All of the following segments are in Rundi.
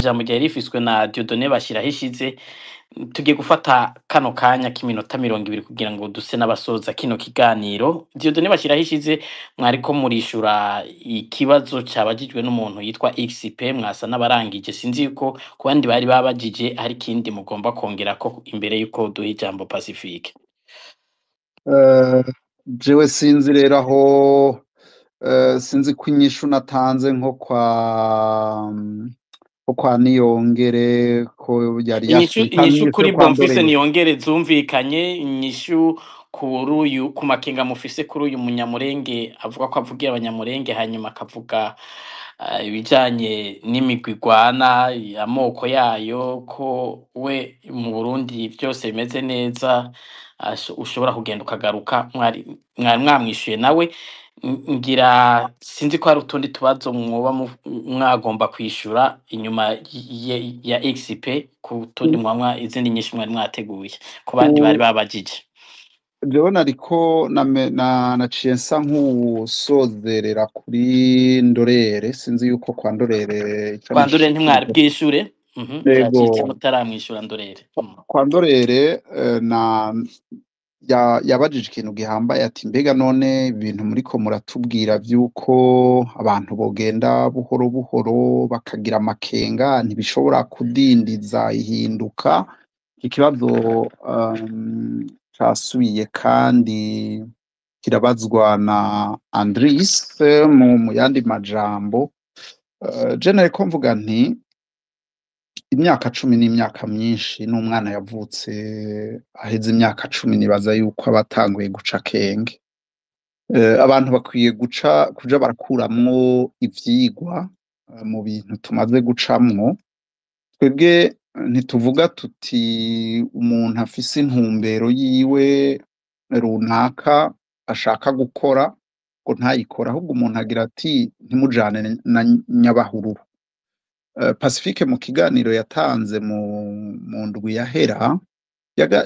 Ijambo ryari rifiswe na Dieudonné Bashiraho ishize. Tugiye gufata kano kanya k'iminota 20 kugira ngo duse n'abasoza kino kiganiro. Dieudonné Bashiraho ishize, mwariko murishura ikibazo cabajijwe n'umuntu yitwa XP, mwasa n'abarangije. Sinzi yuko ku bandi bari babajije hari ikindi mugomba kongerako imbere yuko duha ijambo Pacifique. Jewe sinzi rero aho sinzi ko inyishu natanze nko kwa Niyongere ko yari Inyishu yashika inyishu n'inyishu kuri yo kwa Bonfise Ndorere. Niyongere zumvikanye. Inyishu kuri uyu, ku makenga mufise kuri uyu Munyamurenge avuga ko avugira Abanyamurenge, hanyuma akavuga ibijanye n'imigwi igwana, amoko yayo, ko we mu Burundi vyose bimeze neza, ushobora kugenda ukagaruka, mwari mwamwishuye nawe. Ngira sinzi ko hari utundi tubazo mwoba mwagomba kwishura inyuma ya XP, ku tundi mwamwa izindi nyinshi mwari mwateguye ku bandi bari babajije. Jewe nariko naciye nsa nk'uwusozerera kuri Ndorere. Sinzi yuko kwa Ndorere ico Kwa Ndorere ntimwari nishikirije. bwishure. Vyacitse Yego. mutaramwishura Ndorere. Kwa Ndorere na yabajije ikintu gihambaye, ati: "Mbega none ibintu muriko muratubwira vy'uko abantu bogenda buhoro buhoro bakagira amakenga ntibishobora kudindiza ihinduka?" Iki kibazo casubiye kandi kirabazwa na Andris mu yandi majambo. Je nariko mvuga nti imyaka 10 ni imyaka myinshi, n'umwana yavutse aheze imyaka 10 nibaza yuko aba atanguye guca akenge. Abantu bakwiye guca kuja barakuramwo ivyigwa mu bintu tumaze gucamwo. Twebwe ntituvuga tuti umuntu afise intumbero yiwe runaka ashaka gukora ngo ntayikore, ahubwo umuntu agira ati: "Ntimujane na nyabahururu." Pacifique mu kiganiro yatanze mu ndwi yahera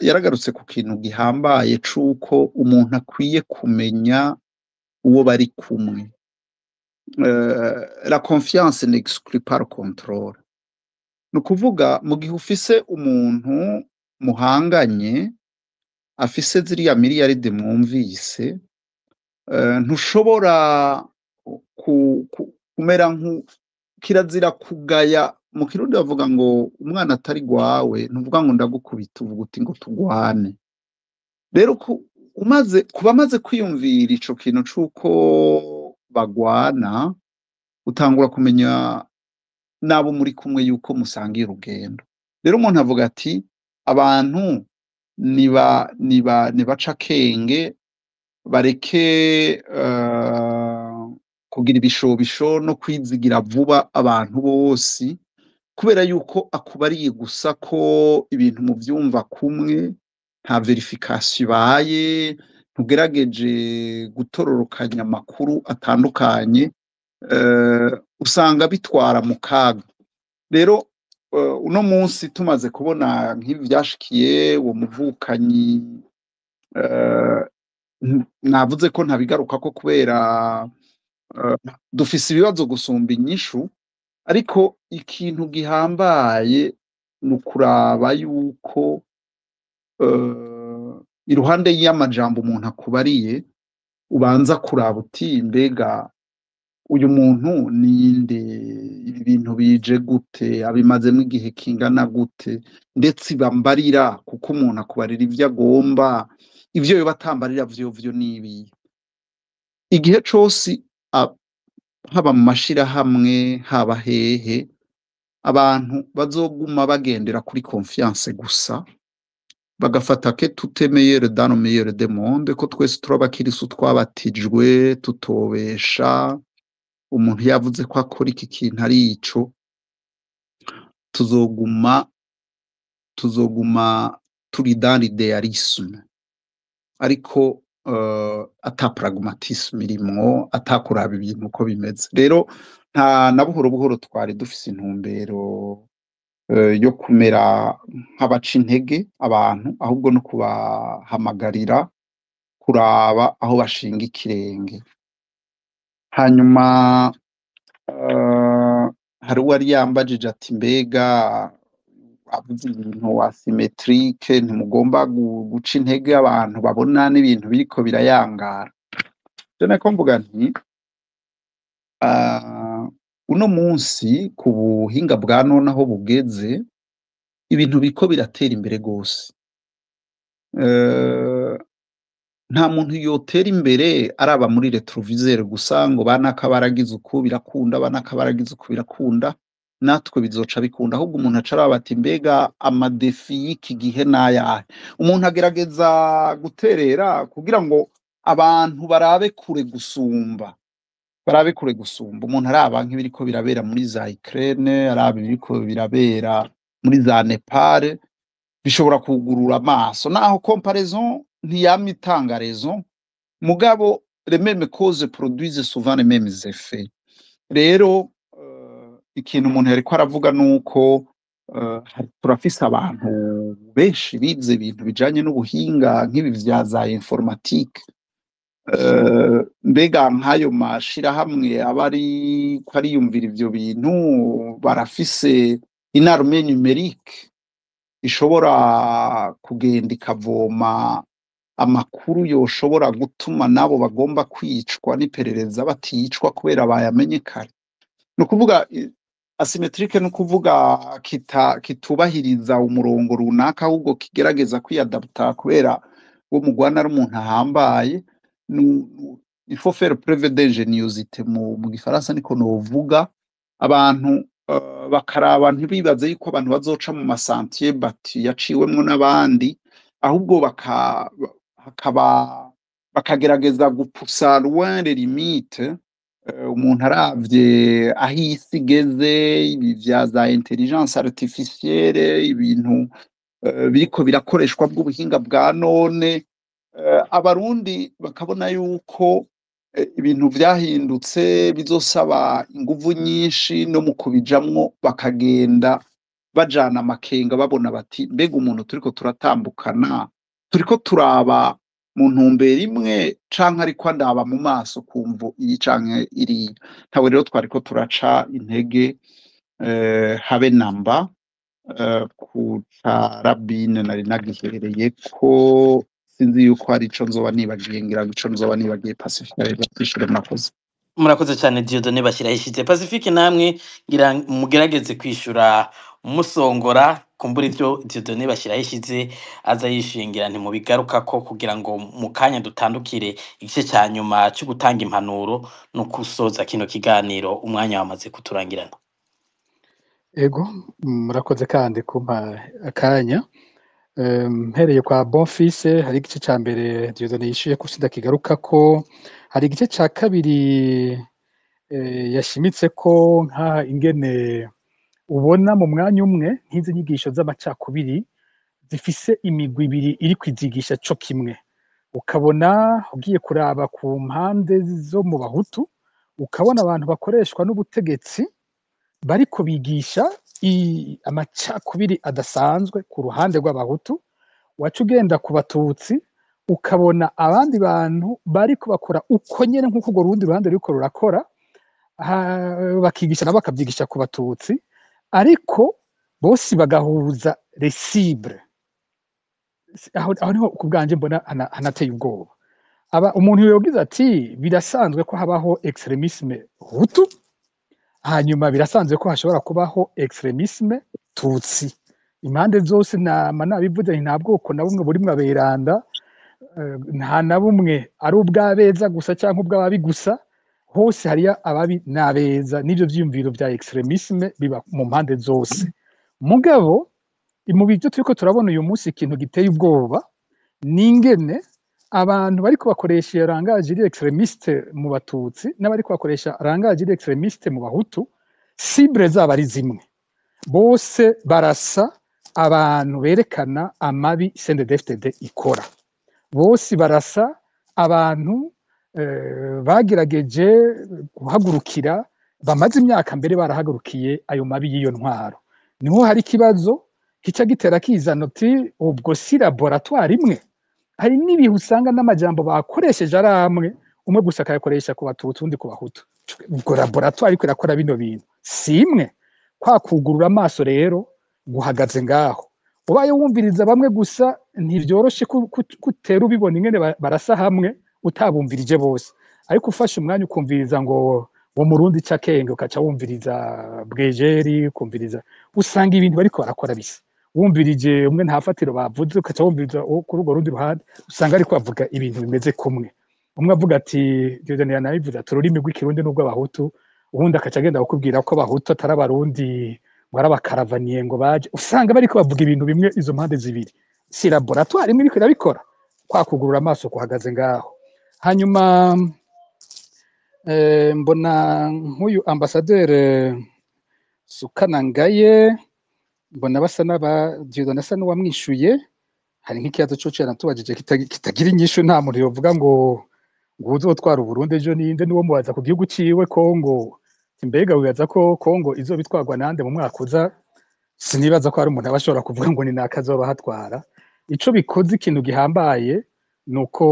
yaragarutse ku kintu gihambaye c'uko umuntu akwiye kumenya uwo bari kumwe. La confiance n'exclut pas le contrôle. Ni ukuvuga mu gihe ufise umuntu muhanganye afise ziriya miliyaride mwumvise, ntushobora kumera nku kirazira kugaya. Mu Kirundi bavuga ngo umwana atari gwawe ntuvuga ngo ndagukubita, uvuga uti ngo tugwane. Rero umaze kuba amaze kwiyumvira ico kintu c'uko bagwana, utangura kumenya n'abo muri kumwe yuko musangiye urugendo. Rero umuntu avuga ati abantu niba nibaca akenge, bareke kugira ibishobisho no kwizigira vuba abantu bose kubera yuko akubariye gusa ko ibintu muvyumva kumwe, nta vérification ibaye, ntugerageje gutororokanya amakuru atandukanye, usanga bitwara mu kaga. Rero uno munsi tumaze kubona nk'ibi vyashikiye uwo muvukanyi, navuze ko ntabigarukako kubera dufise ibibazo gusumba inyishu. Ariko ikintu gihambaye ni ukuraba yuko iruhande y'amajambo umuntu akubariye, ubanza kuraba uti: "Mbega uyu muntu ninde? Ibi bintu bije gute? Abimazemwo igihe kingana gute?" Ndetse bambarira, kuko umuntu akubarira ivyo agomba, ivyo yoba atambarira vyovyo nibihe. Igihe cose, haba mu mashirahamwe, haba hehe, abantu bazoguma bagendera kuri confiance gusa, bagafata que tout est meilleur dans le meilleur des mondes, ko twese turi abakirisu twabatijwe, tutobesha, umuntu yavuze ko akora iki kintu ari ico, tuzoguma turi dans l'idéalisme, ariko ata pragmatisme irimwo, ata kuraba ibintu uko bimeze. Rero nta na buhoro buhoro twari dufise intumbero yo kumera nk'abaca intege abantu, ahubwo no kubahamagarira kuraba aho bashinga ikirenge. Hanyuma Hari uwari yambajije ati: "Mbega avuze ibintu asymétrique, ntimugomba guca intege abantu babona n'ibintu biriko birayangara?" Je nariko mvuga nti uno munsi ku buhinga bwa none aho bugeze, ibintu biriko biratera imbere gose. Nta muntu yotera imbere araba muri rétroviseur gusa ngo banaka baragize uku birakunda, banaka baragize uku birakunda, natwe bizoca bikunda. Ahubwo umuntu aca araba ati: "Mbega ama défis y'iki gihe n'ayahe?" Umuntu agerageza guterera kugira ngo abantu barabe kure gusumba, barabe kure gusumba. Umuntu araba nk'ibiriko birabera muri za Ukraine, araba ibiriko birabera muri za Nepal, bishobora kugurura amaso. Naho comparaison ntiyama itanga raison, mugabo les mêmes causes produisent souvent les mêmes effets. Rero ikintu umuntu yariko aravuga nuko turafise abantu benshi bize ibintu bijanye n'ubuhinga nk'ibi vya za informatique. Mbega nk'ayo mashirahamwe aba ariko ariyumvira ivyo bintu, barafise une armée numérique ishobora kugenda ikavoma amakuru yoshobora gutuma nabo bagomba kwicwa n'iperereza baticwa kubera bayamenye kare? Ni ukuvuga asymétrique, ni ukuvuga kitubahiriza umurongo runaka, ahubwo kigerageza kwiyadapta kubera uwo mugwana ari umuntu ahambaye. Il faut faire preuve d'ingéniosité, mu gifaransa niko novuga. Abantu bakaraba, ntibibaze yuko abantu bazoca mu ma sentiers battus yaciwemwo n'abandi, ahubwo hakaba bakagerageza gupusa loin les limites. Umuntu aravye aho isi igeze, ibi vya za intelligence artificielle, ibintu biriko birakoreshwa bw'ubuhinga bwa none, abarundi bakabona yuko ibintu vyahindutse, bizosaba inguvu nyinshi no mu kubijamwo, bakagenda bajana amakenga, babona bati: "Mbega umuntu turiko turatambukana, turiko turaba mu ntumbero imwe, canke ariko andaba mu maso kumvo iyi canke iriya?" Ntawe rero twariko turaca intege, habe namba. Ku ca Rabine nari nagihereye ko sinzi yuko hari ico nzoba nibagiye. Ngira ngo ico nzoba nibagiye Pacifique kwishure. Murakoze. Murakoze cyane, Dieudonné Bashyirahishize. Pacifique, namwe ngira mugerageze kwishura musongora, kumbura ivyo Dieudonné Bashyirahishize aza yishingira ntimubigarukako, kugira ngo mu kanya dutandukire igice ca nyuma co gutanga impanuro no gusoza kino kiganiro. Umwanya wamaze kuturangirana. Ego, murakoze kandi kumpa akanya. Mpereye kwa Bonfils, hari igice ca mbere Dieudonné yishuye ko sindakigarukako. Hari igice ca kabiri yashimitse ko nka ingene ubona mu mwanya umwe nk'izi nyigisho z'amacakubiri zifise imigwi ibiri iri kwizigisha co kimwe, ukabona ugiye kuraba ku mpande zo mu bahutu, ukabona abantu bakoreshwa n'ubutegetsi bariko bigisha amacakubiri adasanzwe ku ruhande rw'abahutu, waca ugenda ku batutsi ukabona abandi bantu bariko bakora uko nyene nk'uko urwo rundi ruhande ruriko rurakora, bakigisha nabo bakavyigisha ku batutsi, ariko bose bagahuza les cibles. Aho niho ku bwanje mbona hanateye ubwoba. Aba umuntu yogize ati birasanzwe ko habaho extrémisme hutu, hanyuma birasanzwe ko hashobora kubaho extrémisme tutsi. Impande zose nama nabivuze nti nta bwoko na bumwe burimwo aberanda, nta na bumwe ari ubw'abeza gusa canke ubw'ababi gusa. Hose hariyo ababi n'abeza, n'ivyo vyiyumviro vya extrémisme biba mu mpande zose. Mugabo mu bivyo turiko turabona uyu munsi, ikintu giteye ubwoba ni ingene abantu bariko bakoresha iyo langage iri extrémiste mu batutsi n'abariko bakoresha langage iri extrémiste mu bahutu, cible zabo ari zimwe. Bose barasa abantu berekana amabi CNDD-FDD ikora, bose barasa abantu bagerageje guhagurukira, bamaze imyaka mbere barahagurukiye ayo mabi y'iyo ntwaro. Niho hari ikibazo kica gitera kizana uti: "Ubwo si laboratoire imwe?" Hari n'ibihe usanga n'amajambo bakoresheje ari amwe, umwe gusa akayakoresha ku batutsi, undi ku bahutu. Ubwo laboratoire ariko irakora bino bintu si imwe. Kwa kugurura amaso rero guhagaze ngaho. Ubaye wumviriza bamwe gusa, ntivyoroshe kutera ubibona ingene barasa hamwe utabumvirije bose. Ariko ufashe umwanya ukumviriza ngo murundi cakenge, ukaca wumviriza Bwejeri, ukumviriza, usanga ibintu bariko barakora bisa. Wumvirije umwe nta fatiro bavuze, ukaca wumviriza uwo kuri urwo rundi ruhande, usanga ariko bavuga ibintu bimeze kumwe. Umwe avuga ati, Dieudonné yanabivuze ati ururimi rw'Ikirundi n'urw'Abahutu, uwundi akaca agenda kukubwira ko Abahutu atari Abarundi, ngo ari abakaravaniye ngo baje. Usanga bariko bavuga ibintu bimwe izo mpande zibiri. Si laboratoire imwe iriko irabikora? Kwa kugurura amaso kuhagaze ngaho. Hanyuma mbona nk'uyu ambasaderi Sukana Ngaye, mbona basa n'aba Dieudonné asa n'uwamwishuye. Hari nk'ikibazo coco yaratubajije kitagira inyishu. Nta muntu yovuga ngo uzotwara Uburundi ejo ninde, n'uwo mubaza ku gihugu ciwe Kongo, mbega wibaza ko Kongo izobitwarwa nande mu mwaka uza? Sinibaza ko hari umuntu aba ashobora kuvuga ngo ni naka azoba ahatwara. Ico bikoze, ikintu gihambaye nuko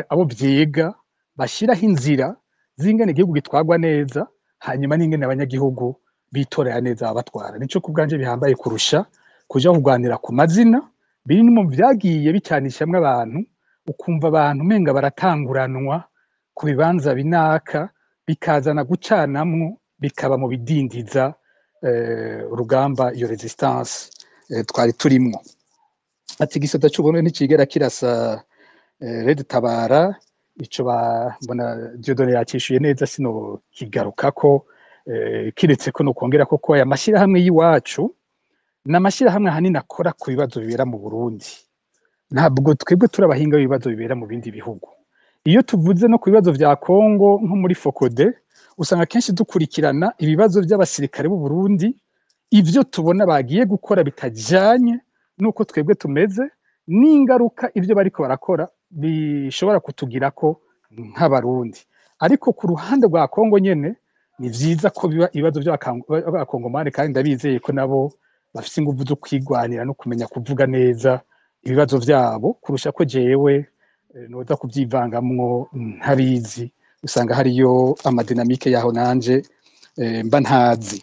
abo vyiga bashiraho inzira z'ingene igihugu gitwarwa neza, hanyuma n'ingene abanyagihugu bitorera neza ababatwara. Nico kubwanje bihambaye kurusha kuja kurwanira ku mazina. Biri mu vyagiye bicanishamwo abantu, ukumva abantu umenga baratanguranwa ku bibanza binaka, bikazana gucanamwo, bikaba mu bidindiza urugamba, iyo résistance twari turimwo. Ati igisata c'Uburundi nticigera kirasa Red Tabara. Ico ba mbona Dieudonné yacishuye neza, sino kigarukako, kiretse ko nokongera ko aya mashirahamwe y'iwacu ni amashirahamwe ahanini akora ku bibazo bibera mu Burundi. Ntabwo twebwe turi abahinga b'ibibazo bibera mu bindi bihugu. Iyo tuvuze no ku bibazo vya Kongo, nko muri FOCODE, usanga kenshi dukurikirana ibibazo vy'abasirikare b'u Burundi, ivyo tubona bagiye gukora bitajanye n'uko twebwe tumeze, n'ingaruka ivyo bariko barakora bishobora kutugirako nk'Abarundi. Ariko ku ruhande rwa Kongo nyene, ni vyiza ko biba ibibazo vy'Abakongomani, kandi ndabizeye ko nabo bafise inguvu zo kwigwanira no kumenya kuvuga neza ibibazo vyabo kurusha ko jewe noza kuvyivangamwo ntabizi. Usanga hariyo ama dynamiques yaho nanje mba ntazi.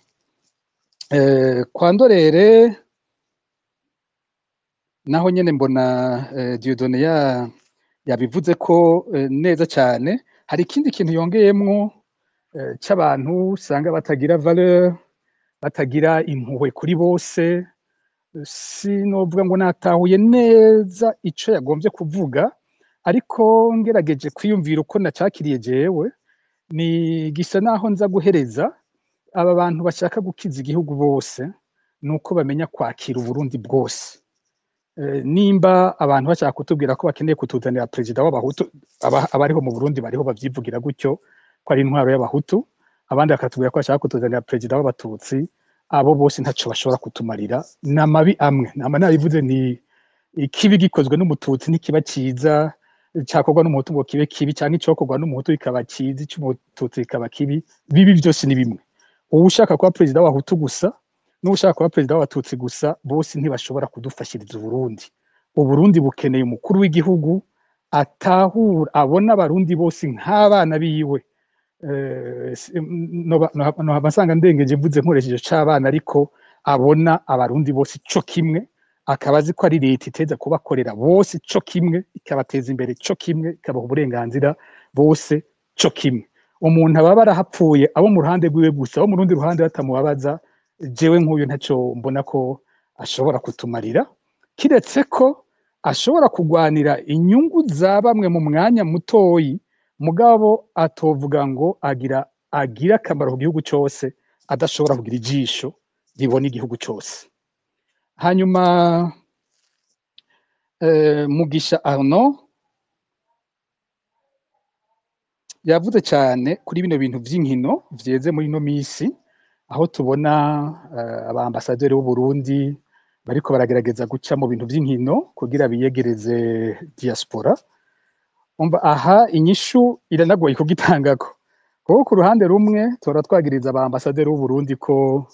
Kwa Ndorere naho nyene mbona Dieudonné yabivuze ko neza cyane. Hari ikindi kintu yongeyemwo c'abantu usanga batagira valeur, batagira impuhwe kuri bose. Sinovuga ngo natahuye neza ico yagombye kuvuga, ariko ngerageje kwiyumvira uko nacakiriye jewe, ni gisa naho nza guhereza aba bantu bashaka gukiza igihugu bose, nuko bamenya kwakira Uburundi bwose. Nimba abantu bashaka kutubwira ko bakeneye kutuzanira perezida w'Abahutu, abariho mu Burundi bariho bavyivugira gutyo ko ari intwaro y'Abahutu, abandi bakatubwira ko bashaka kutuzanira perezida w'Abatutsi, abo bose ntaco bashobora kutumarira, ni amabi amwe. Nama nabivuze nti ikibi gikozwe n'Umututsi ntikiba ciza, cakorwa n'Umuhutu ngo kibe kibi, canke icokorwa n'Umuhutu kikaba ciza, ic'Umututsi kikaba kibi. Bibi vyose ni bimwe. Uwushaka kuba perezida w'Abahutu gusa n'uwushaka kuba perezida w'Abatutsi gusa, bose ntibashobora kudufashiriza Uburundi. Uburundi bukeneye umukuru w'igihugu atahura, abona Abarundi bose nk'abana biwe. Nohava nsanga ndengeje mvuze nkoresheje c'abana, ariko abona Abarundi bose co kimwe, akaba azi ko ari leta iteza kubakorera bose co kimwe, ikabateza imbere co kimwe, ikabaha uburenganzira bose co kimwe. Umuntu aba barahapfuye abo mu ruhande rwiwe gusa, abo mu rundi ruhande batamubabaza, jewe nk'uyu ntaco mbona ko ashobora kutumarira, kiretse ko ashobora kugwanira inyungu za bamwe mu mwanya mutoyi, mugabo atovuga ngo agira akamaro ku gihugu cose adashobora kugira ijisho ribona igihugu cose. Hanyuma Mugisha Arnaud yavuze cyane kuri bino bintu vy'inkino vyeze muri ino misi, aho tubona abambasaderi b'u Burundi bariko baragerageza guca mu bintu vy'inkino kugira biyegereze diaspora. Umva, aha inyishu iranagoye kugitangako, kuko ku ruhande rumwe tora twagiriza abambasaderi b'u Burundi ko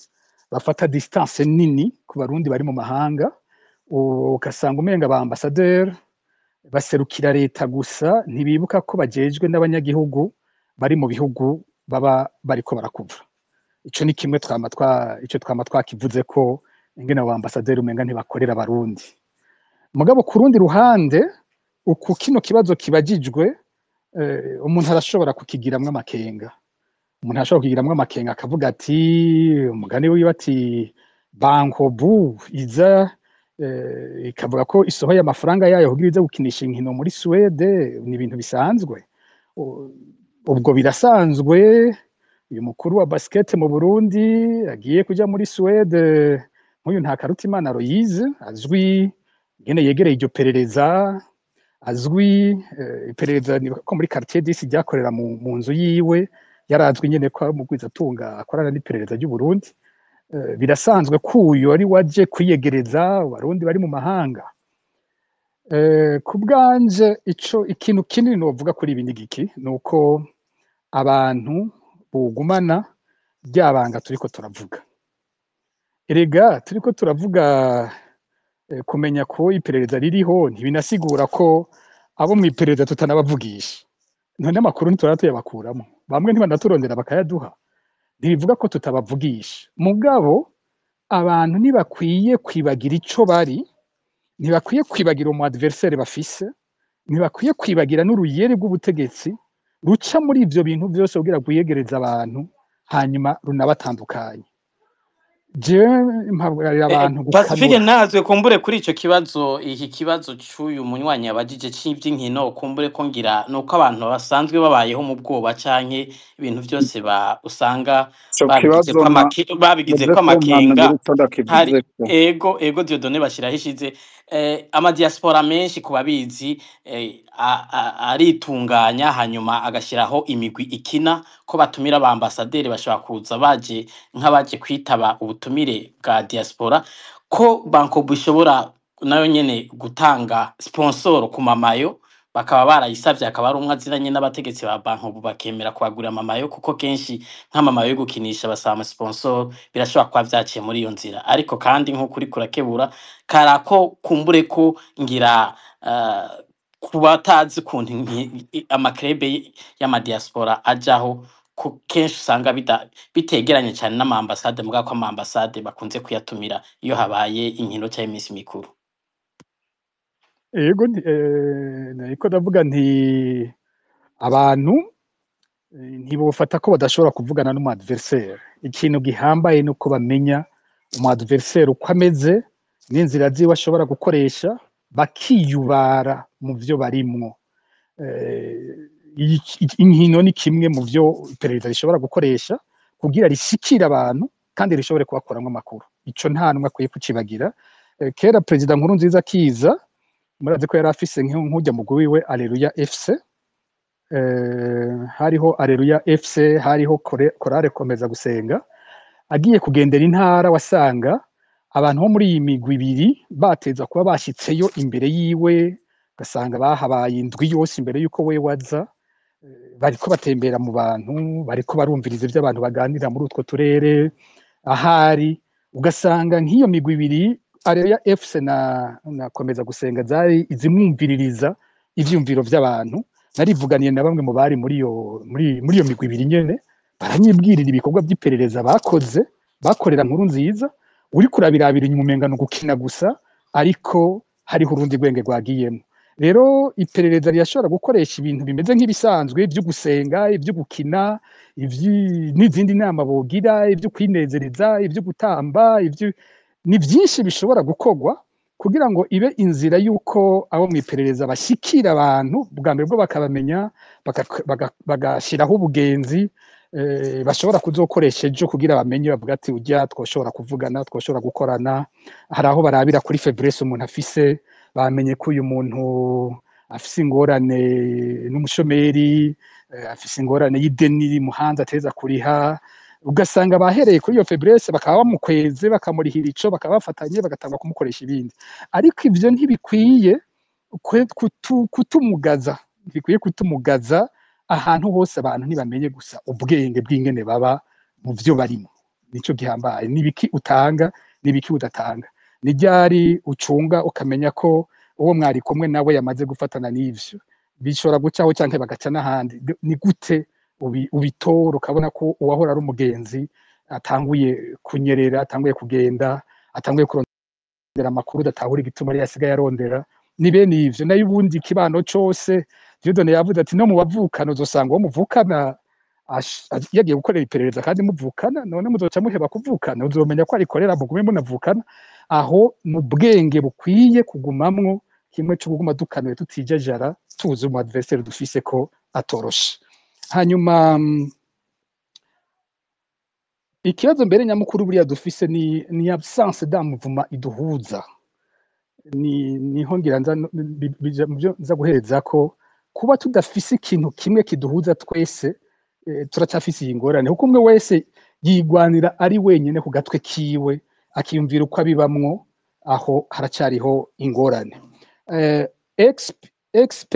bafata distance nini ku Barundi bari mu mahanga, ugasanga umenga abambasaderi baserukira leta gusa, ntibibuka ko bajejwe n'abanyagihugu bari mu bihugu. baba bariko barakuvura. Ico ni kimwe twama twa ico twama twakivuze ko ingene abo ambasaderi umenga ntibakorera Abarundi. Mugabo ku rundi ruhande, uku kino kibazo kibajijwe, umuntu arashobora kukigiramwo amakenga. Umuntu arashobora kukigiramwo amakenga akavuga ati, umugani wiwe ati Bancobu iza ikavuga ko isohoye amafaranga yayo kugira ize gukinisha inkino muri Suwede, ni ibintu bisanzwe. Ubwo birasanzwe uyu mukuru wa basket mu Burundi agiye kuja muri Suwede, nk'uyu Ntakarutimana Aloyize azwi ingene yegereye iryo perereza, azwi iperereza ko muri quartier 10 ryakorera mu nzu yiwe, yarazwi nyene ko ari umugwizatunga akorana n'iperereza ry'u Burundi. Birasanzwe ko uyu ari waje kwiyegereza Abarundi bari mu mahanga. Ku bwanje, ico ikintu kinini novuga kuri ibi ni giki? Ni uko abantu bogumana rya banga turiko turavuga. Erega turiko turavuga kumenya ko iperereza ririho ntibinasigura ko abo mw'iperereza tutanabavugisha. None amakuru ntitura tuyabakuramo, bamwe ntibanaturondera bakayaduha. Ntibivuga ko tutabavugisha, mugabo abantu ntibakwiye kwibagira ico bari, ntibakwiye kwibagira umu adversaire bafise, ntibakwiye kwibagira n'uruyeri rw'ubutegetsi ruca muri ivyo bintu vyose kugira rwiyegereze abantu, hanyuma runabatandukanye. Jewe mpagarira abantu Pacifique gukanura. Ntazwe kumbure kuri ico kibazo, iki kibazo c'uyu munywanyi yabajije c'ivy'inkino, kumbure ko ngira nuko abantu basanzwe babayeho mu bwoba canke ibintu vyose ba usanga Ico kibazo babigizeko muze kumpana amakenga ngira ico hari. ndakivuzeko. Ego Dieudonné bashiraho ishize amadiaspora menshi ku babizi aritunganya hanyuma agashiraho imigwi ikina ko batumira ba ambasaderi bashobora kuza baje nk'abaje kwitaba ubutumire bwa diaspora, ko Bancobu ishobora nayo nyene gutanga sponsor ku mamayo, bakaba barayisavye, akaba ari umwe aziranye n'abategetsi ba Bancobu bakemera kubagurira amamayo, kuko kenshi nk'amamayo yo gukinisha basaba amasponsor. Birashobora kuba vyaciye muri iyo nzira, ariko kandi nk'uko uriko urakebura karako kumbure ko ngira ku batazi ukuntu amakrebe y'amadiaspora ajaho, ko kenshi usanga bitegeranye cane n'amaambasade, mugabo ko amaambasade bakunze kuyatumira iyo habaye inkino canke imisi mikuru. Ego, nariko ndavuga nti abantu ntibofata ko badashobora kuvugana n'umu adversaire. Ikintu gihambaye nuko bamenya umu adversaire uko ameze n'inzira ziwe ashobora gukoresha, bakiyubara mu vyo barimwo. Inkino ni kimwe mu vyo iperereza rishobora gukoresha kugira rishikire abantu kandi rishobore kubakuramwo amakuru. Ico nta numwe akwiye kucibagira. Kera Perezida Nkurunziza akiza, murazi ko yari afise nk'urya mugwi wiwe Alleluia FC, hariho Alleluia FC, hariho Korale Komeza Gusenga. Agiye kugendera intara, wasanga abantu bo muri iyi migwi ibiri bateza kuba bashitseyo imbere yiwe, ugasanga bahabaye indwi yose imbere yuko we waza, bariko batembera mu bantu, bariko barumviriza ivyo abantu baganira muri utwo turere ahari, ugasanga nk'iyo migwi ibiri Alleluia FC na Komeza Gusenga zari izimwumviririza ivyumviro vy'abantu. Narivuganiye na bamwe mu bari muri iyo migwi ibiri nyene, baranyibwirira ibikorwa vy'iperereza bakoze bakorera Nkurunziza. Uriko urabirabira inyuma umenga ni ugukina gusa, ariko hariho urundi rwenge rwagiyemo. Rero iperereza rirashobora gukoresha ibintu bimeze nk'ibisanzwe, ivyo gusenga, ivyo gukina, n'izindi nama bogira, ivyo kwinezereza, ivyo gutamba, ivyo ni vyinshi bishobora gukorwa kugira ngo ibe inzira y'uko abo mw'iperereza bashikira abantu bwa mbere bwo bakabamenya, bagashiraho ubugenzi bashobora kuzokoresha ejo kugira bamenye, bavuga ati urya twoshobora kuvugana, twoshobora gukorana. Hari aho barabira kuri faiblesse umuntu afise, bamenye ko uyu muntu afise ingorane n'umushomeri, afise ingorane y'ideni muhanzi ateza kuriha, ugasanga bahereye kuri iyo faiblesse bakaba bamukweze, bakamurihira ico, bakaba bafatanye, bagatangwa kumukoresha ibindi. Ariko ivyo ntibikwiye kutumugaza, ntibikwiye kutumugaza ahantu hose. Abantu ntibamenye gusa ubwenge bw'ingene baba mu vyo barimo, nico gihambaye. Nibiki utanga, nibiki udatanga, ni ryari ucunga ukamenya ko uwo mwari kumwe nawe yamaze gufatana n'ivyo, bishobora gucaho canke bagaca n'ahandi. Ni gute Ubitora ukabona ko uwahora ari umugenzi atanguye kunyerera, atanguye kugenda, atanguye kurondera amakuru udatahura igituma ari yasigaye arondera. Ni bene ivyo. Nayo ubundi ikibano cose, Dieudonné yavuze ati no mu bavukana uzosanga uwo muvukana yagiye gukorera iperereza kandi muvukana. None muzoca muheba kuvukana? Uzomenya ko arikorera, mugume munavukana. Aho mu bwenge bukwiye kugumamwo kimwe cyo kuguma dukanuye, tutijajara, tuzi umu adversaire dufise ko atoroshe. Hanyuma ikibazo mbere nyamukuru buriya dufise ni absence d'un mouvement iduhuza. Ni niho ngira nza mu byo nza guhereza ko kuba tudafise ikintu kimwe kiduhuza twese, turacyafise iyi ngorane, kuko umwe wese yigwanira ari wenyine ku gatwe kiwe, akiyumvira uko abibamwo. Aho haracyariho ingorane. XP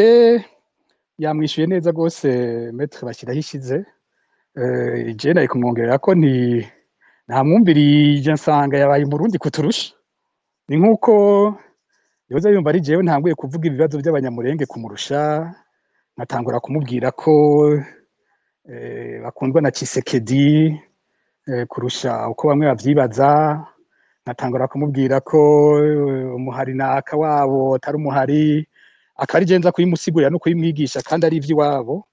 yamwishuye neza rwose Maître bashyiraho ishize. Je nari kumwongerera ko nti ntamwumvirije, nsanga yabaye umurundi kuturusha. Ni nkuko yoza yumva ari jewe ntanguye kuvuga ibibazo by'Abanyamurenge kumurusha, nkatangura kumubwira ko bakundwa na Tshisekedi kurusha uko bamwe bavyibaza, nkatangura kumubwira ko umuhari naka wabo atari umuhari, akaba ari je nza kubimusigurira no kubimwigisha kandi ari ivy'iwabo.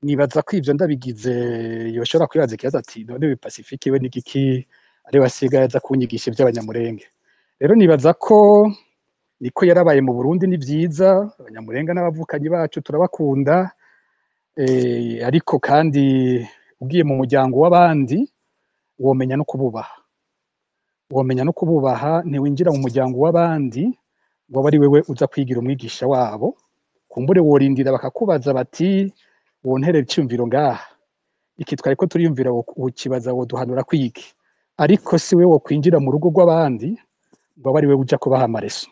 Nibaza ko ivyo ndabigize yoshobora kwibaza ikibazo ati: "None we Pacifique we n'igiki ari wasigaye aza kunyigisha ivy'Abanyamurenge?" Rero nibaza ko niko yarabaye mu Burundi. Ni vyiza, Abanyamurenga n'abavukanyi bacu, turabakunda, ariko kandi ugiye mu muryango w'abandi womenya no kububaha, womenya no kububaha. Ntiwinjira mu muryango w'abandi ngo abe ari wewe uza kwigira umwigisha wabo. Kumbure worindira bakakubaza bati: "Wonterera iciyumviro ngaha, iki twariko turiyumvira, wokibaza, woduhanura kwiki?" Ariko si we wokwinjira mu rugo rw'abandi ngo abe ari we uja kubaha amareso.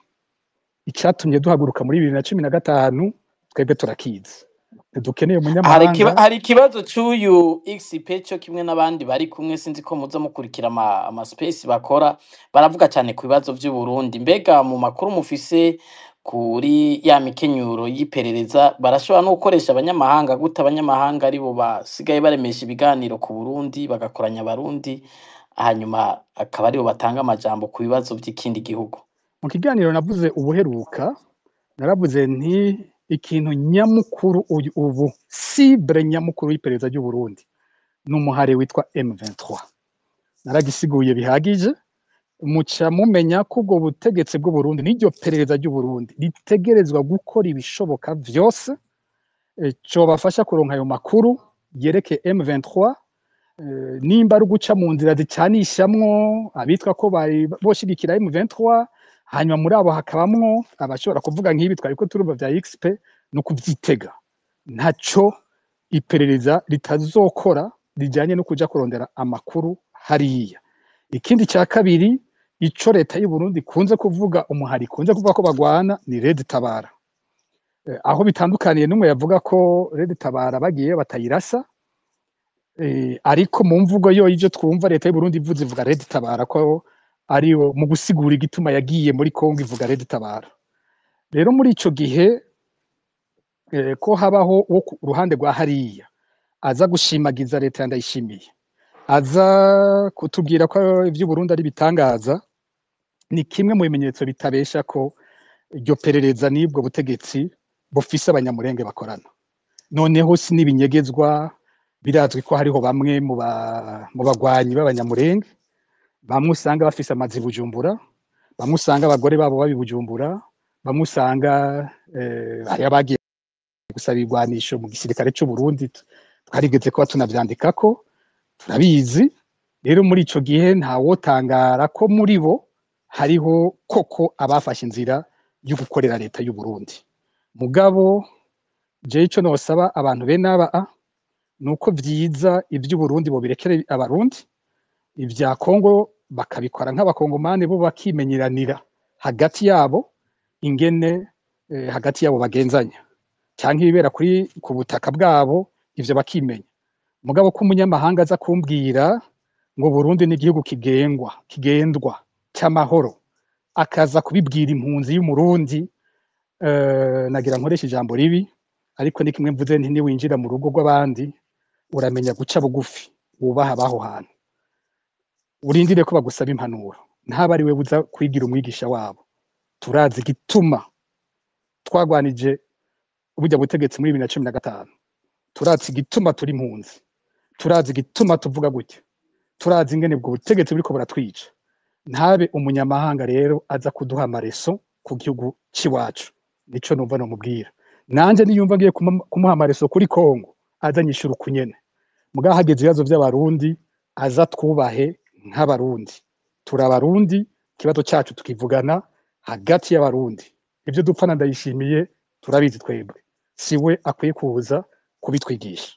Icatumye duhaguruka muri 2015 twebwe turakizi, ntidukeneye umunyamahanga. Hari ikibazo c'uyu XP cyo kimwe n'abandi bari kumwe. Sinzi ko muza mukurikira ama space bakora, baravuga cyane ku bibazo vy'u Burundi. Mbega mu makuru mufise kuri ya mikenyuro y'iperereza, barashobora no gukoresha abanyamahanga gute? Abanyamahanga aribo basigaye baremesha ibiganiro ku Burundi, bagakoranya Abarundi, hanyuma akaba aribo batanga amajambo ku bibazo vy'ikindi gihugu. Mu kiganiro navuze ubuheruka, naravuze nti ikintu nyamukuru uyu ubu, cible nyamukuru y'iperereza ry'u Burundi ni umuhari witwa M23. Naragisiguye bihagije, muca mumenya ko ubwo butegetsi bw'u Burundi n'iryo perereza ry'u Burundi ritegerezwa gukora ibishoboka vyose cobafasha kuronka ayo makuru yerekeye M23, nimba ari uguca mu nzira zicanishamwo abitwa ko bari boshigikira M23, hanyuma muri abo hakabamwo abashobora kuvuga nk'ibi twariko turumva vya XP. No kuvyitega, ntaco iperereza ritazokora rijanye no kuja kurondera amakuru hariya. Ikindi cya kabiri, ico leta y'u Burundi ikunze kuvuga, umuhari ikunze kuvuga ko bagwana, ni Red Tabara. Aho bitandukaniye n'umwe yavuga ko Red Tabara bagiye batayirasa, ariko mu mvugo yo ivyo twumva leta y'u Burundi ivuze, ivuga Red Tabara ko ari mu gusigura igituma yagiye muri Kongo, ivuga Red Tabara. Rero muri ico gihe ko habaho wo ku ruhande rwa hariya aza gushimagiza leta ya Ndayishimiye, aza kutubwira ko ivy'u Burundi ari bitangaza, ni kimwe mu bimenyetso bitabesha ko iryo perereza n'ubwo butegetsi bufise Abanyamurenge bakorana. Noneho si n'ibinyegezwa, birazwi ko hariho bamwe mu bagwanyi b'Abanyamurenge, bamwe usanga bafise amazu i Bujumbura, bamwe usanga abagore babo babi Bujumbura, bamwe usanga hari abagiye gusaba ibigwanisho mu gisirikare c'u Burundi. Twarigeze kuba tunavyandikako, turabizi. Rero muri ico gihe ntawotangara ko muri bo hariho koko abafashe inzira yo gukorera leta y'u Burundi. Mugabo jewe ico nosaba abantu bene aba nuko vyiza ivy'u Burundi bobirekere Abarundi, ivya Kongo bakabikora nk'Abakongomani, bo bakimenyeranira hagati yabo ingene hagati yabo bagenzanya canke ibibera kuri ku butaka bwabo, ivyo bakimenya. Mugabo ko umunyamahanga aza kumbwira ngo Burundi ni igihugu kigengwa, kigendwa, c'amahoro, akaza kubibwira impunzi y'Umurundi, nagira nkoresha ijambo ribi, ariko ni kimwe mvuze nti niwinjira mu rugo rw'abandi. Uramenya guca bugufi, wubaha abaho hantu, urindire ko bagusaba impanuro, ntaba ari we buza kwigira umwigisha wabo. Turazi igituma twagwanije burya butegetsi muri 2015, turazi igituma turi impunzi, turazi igituma tuvuga gutya, turazi ingene ubwo butegetsi buriko buratwica. Ntabe umunyamahanga rero aza kuduha ama leçons ku gihugu c'iwacu. Nico numva nomubwira. Nanje niyumva ngiye kumuha ama leçons kuri Kongo, aza anyishura ukunyene. Mugabo hageze ibibazo vy'Abarundi, aza twubahe nk'Abarundi. Turi Abarundi, ikibazo cacu tukivugana hagati y'Abarundi. Ivyo dupfa na Ndayishimiye turabizi twebwe, siwe akwiye kuza kubitwigisha.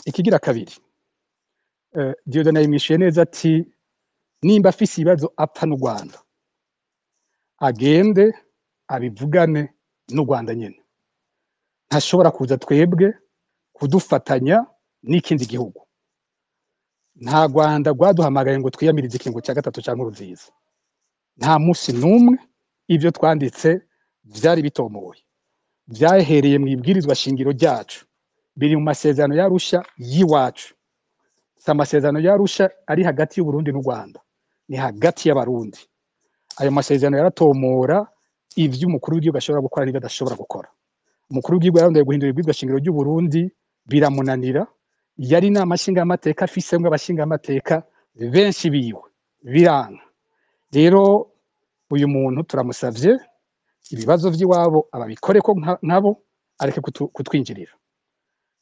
Ikigira kabiri, Dieudonné yimwishuye neza ati nimba afise ibibazo apfa n'u Rwanda, agende abivugane n'u Rwanda nyene. Ntashobora kuza twebwe kudufatanya n'ikindi gihugu. Nta Rwanda rwaduhamagaye ngo twiyamirize ikiringo cya gatatu ca Nkurunziza, nta musi n'umwe. Ivyo twanditse vyari bitomoye, vyahereye mu ibwirizwa shingiro ryacu, biri mu masezerano y'Arusha y'iwacu. Si amasezerano y'Arusha ari hagati y'Uburundi n'u Rwanda, ni hagati y'Abarundi. Ayo masezerano yaratomora ivyo umukuru w'igihugu ashobora gukora n'ivyo adashobora gukora. Umukuru w'igihugu yarondeye guhindura ibwirizwa shingiro ry'Uburundi, biramunanira. Yari inama nshingamateka afisemwo abashingamateka benshi biwe, biranka. Rero uyu muntu turamusavye, ibibazo vy'iwabo ababikoreko nkabo, areke kutwinjirira.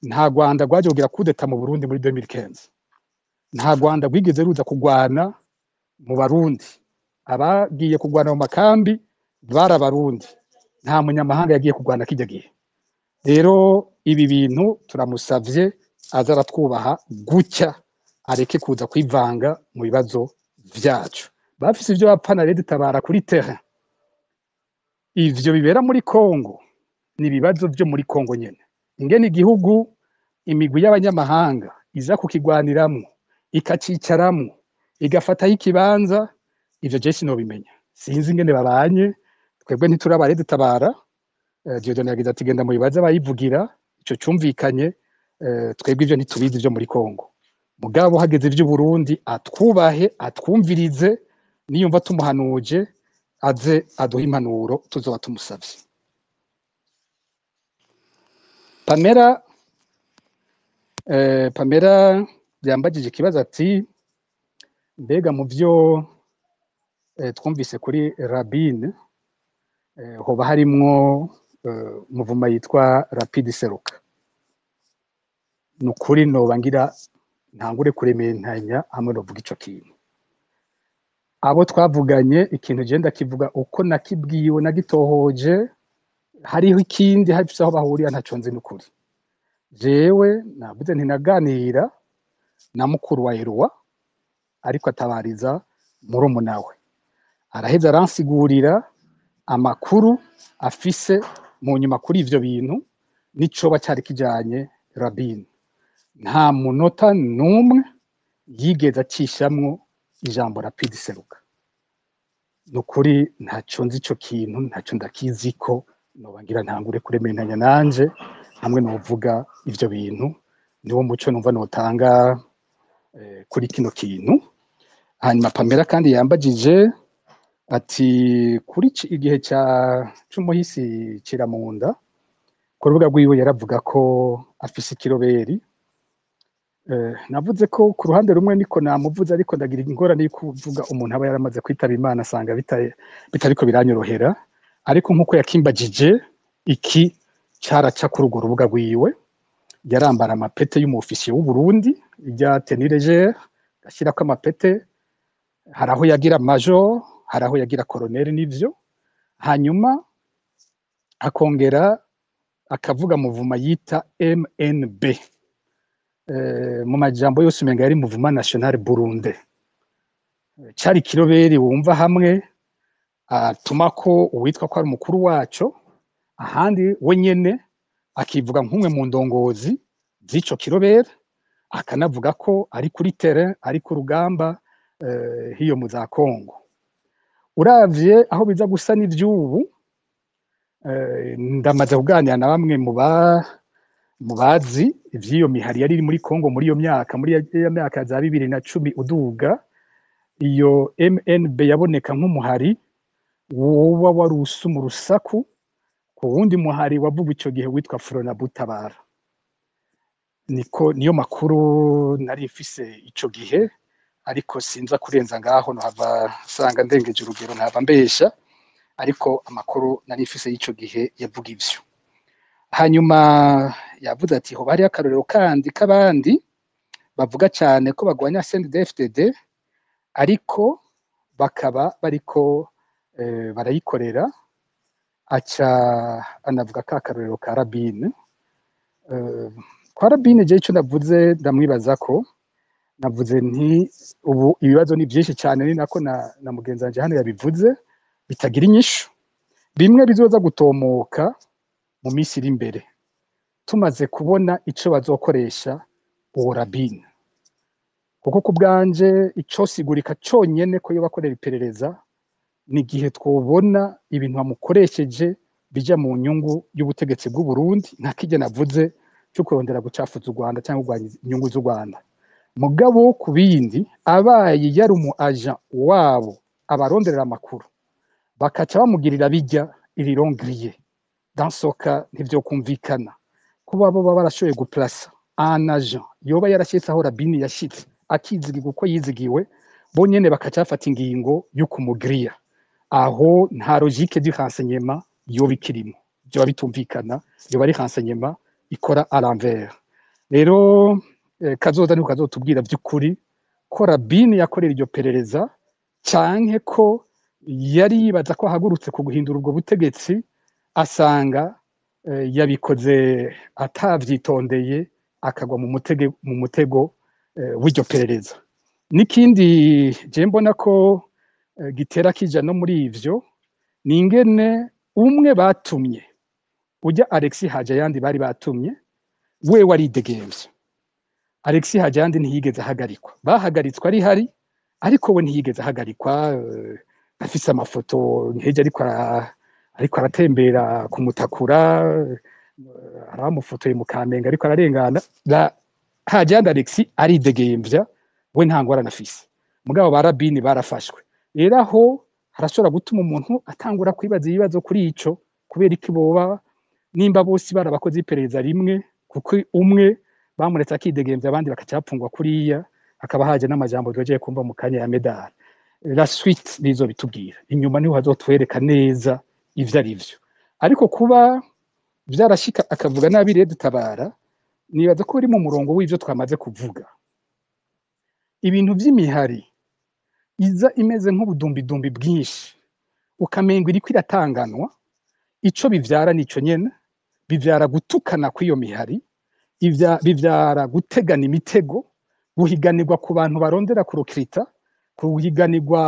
Nta Rwanda rwaje kugira coup d'état mu Burundi muri 2015, nta Rwanda rwigeze ruza kugwana mu Barundi. Abagiye kugwana mu makambi bari Abarundi, nta munyamahanga yagiye kugwana kijya gihe. Rero ibi bintu turamusavye, aza aratwubaha gutya, areke kuza kwivanga mu bibazo vyacu. Bafise ivyo bapfa na RED Tabara kuri terrain. Ivyo bibera muri Kongo ni ibibazo vyo muri Kongo nyene, ingene igihugu imigwi y'abanyamahanga iza kukigwaniramwo, ikacicaramwo, igafataho ikibanza. Ivyo je sinobimenya, sinzi ingene babanye. Twebwe ntituraba RED Tabara. Dieudonné yagize ati genda mubibaze abayivugira. Ico cumvikanye. Twebwe ivyo ntitubizi vyo muri Kongo. Mugabo hageze ivy'Uburundi, atwubahe, atwumvirize. Niyumva tumuhanuje, aze aduhe impanuro tuzoba tumusavye. Pamela yambajije ikibazo ati mbega mu vyo twumvise kuri Rabine, hoba harimwo mouvement yitwa Rapide Seruka? Nukuri noba ngira ntangure kurementanya hamwe novuga ico kintu. Abo twavuganye, ikintu je ndakivuga uko nakibwiwe, nagitohoje. Hariho ikindi hafise aho bahurira, ntaco nzi nukuri. Jewe navuze nti naganira na mukuru wa Eloi, ariko atabariza murumuna we, araheza aransigurira amakuru afise mu nyuma kuri ivyo bintu n'icoba cari kijanye Rabine. Nta munota n'umwe yigeze acishamwo ijambo Rapide Seruka. Nukuri ntaco nzi ico kintu, ntaco ndakiziko. Noba ngira ntangure kurementanya nanje hamwe novuga ivyo bintu. Niwo muco numva notanga kuri kino kintu. Hanyuma Pamela kandi yambajije ati kuri igihe ca c'umuhisi Ciramunda, ku rubuga rwiwe yaravuga ko afise ikiroberi. Navuze ko ku ruhande rumwe niko namuvuze, ariko ndagira ingorane yo kuvuga umuntu aba yaramaze kwitaba Imana, asanga bitariko biranyorohera. Ariko nkuko yakimbajije, iki caraca kuri urwo rubuga rwiwe. Yarambara amapete y'umufisiye w'u Burundi, irya tenue légère, gashyirako amapete. Hari aho yagira major, hari aho yagira colonel, nivyo. Hanyuma akongera akavuga mouvement yita MNB. Mu majambo yose umenga yari Mouvement National Burundais. Cari kiroberi wumva hamwe atuma ko uwitwa ko ari umukuru waco, ahandi we nyene akivuga nk'umwe mu ndongozi z'ico kiroberi, akanavuga ko ari kuri terrain, ari ku rugamba, hiyo mu za Kongo. Uravye aho biza gusa n'ivyubu, ndamaze kuganira na bamwe mu ba Mubazi ivy'iyo mihari yari iri muri Kongo muri iyo myaka, muri iyo myaka za 2010 uduga, iyo MNB yaboneka nk'umuhari woba wari usuma urusaku ku wundi muhari wavuga ico gihe witwa Frona Butabara. Niko niyo makuru nari mfise ico gihe, ariko sinza kurenza ngaho, nohava sanga ndengeje urugero, ntava mbesha, ariko amakuru nari mfise y'ico gihe yavuga ivyo. Hanyuma yavuze ati hoba hariho akarorero kandi k'abandi bavuga cane ko bagwanya CNDD-FDD ariko bakaba bariko barayikorera. Aca anavuga ka karorero ka Rabine. Kwa Rabine, jewe ico navuze, ndamwibaza ko navuze nti ubu ibibazo ni vyinshi cane, ni nako na mugenzi wanje hano yabivuze, bitagira inyishu, bimwe bizoza gutomoka mu minsi iri imbere tumaze kubona ico bazokoresha uwo Rabine. Kuko ku bwanje icosigurika conyene ko yoba akorera iperereza ni igihe twobona ibintu bamukoresheje bija mu nyungu y'ubutegetsi bw'u Burundi, nka kirya navuze cyo kurondera gucafuza u Rwanda cyangwa kurwanya inyungu z'u Rwanda. Mugabo ku bindi, abaye yari umu agent wabo abaronderera amakuru, bakaca bamugirira bijya irirongriye, dans ce cas ntivyokumvikana kuba bo baba barashoboye guplasa un agent yoba yarashitse aho Rabini yashitse, akizigirwa uko yizigiwe, bo nyene bakaca bafata ingingo yo kumugriya. Aho nta logique du renseignement yoba ikirimo, vyoba bitumvikana, yoba ari renseignement ikora à l'envers. Rero kazoza niko kazotubwira vy'ukuri ko Rabini yakorera iryo perereza canke ko yari yibaza ko ahagurutse ku guhindura ubwo butegetsi, asanga yabikoze atavyitondeye, akagwa mu mutego w'iryo perereza. N'ikindi je mbona ko gitera kija no muri ivyo ni ingene umwe batumye, ujya Alexis Hajayandi bari batumye, we waridegemvya. Alexis Hajayandi ntiyigeze ahagarikwa, bahagaritswe ari hari, ariko we ntiyigeze ahagarikwa. Afise amafoto nkeje ariko aratembera kumutakura, aramufotoye mu Kamenge ariko ararengana. Hajayandi Alexis aridegemvya, we nta ngorane afise, mugabo ba Rabini barafashwe. Rero aho harashobora gutuma umuntu atangura kwibaza ibibazo kuri ico, kubera iki boba nimba bose barabakoze iperereza rimwe, kuko umwe bamuretse akidegemvya, abandi bakaca bapfungwa kuriya? Hakaba haje n'amajambo twegeye kumva mu kanya ya Medal. La suite nizo bitubwira inyuma, niho hazotwereka neza ivyo ari vyo. Ariko kuba vyarashika akavuga nabi rero dutabara, nibaza ko biri mu murongo w'ivyo twamaze kuvuga. Ibintu vy'imihari iza imeze nk'ubudumbidumbi bwinshi, ukamengo iriko iratanganwa, ico bivyara nico nyene: bivyara gutukana kw'iyo mihari, bivyara gutegana imitego, guhiganirwa ku bantu barondera kurokirita, guhiganirwa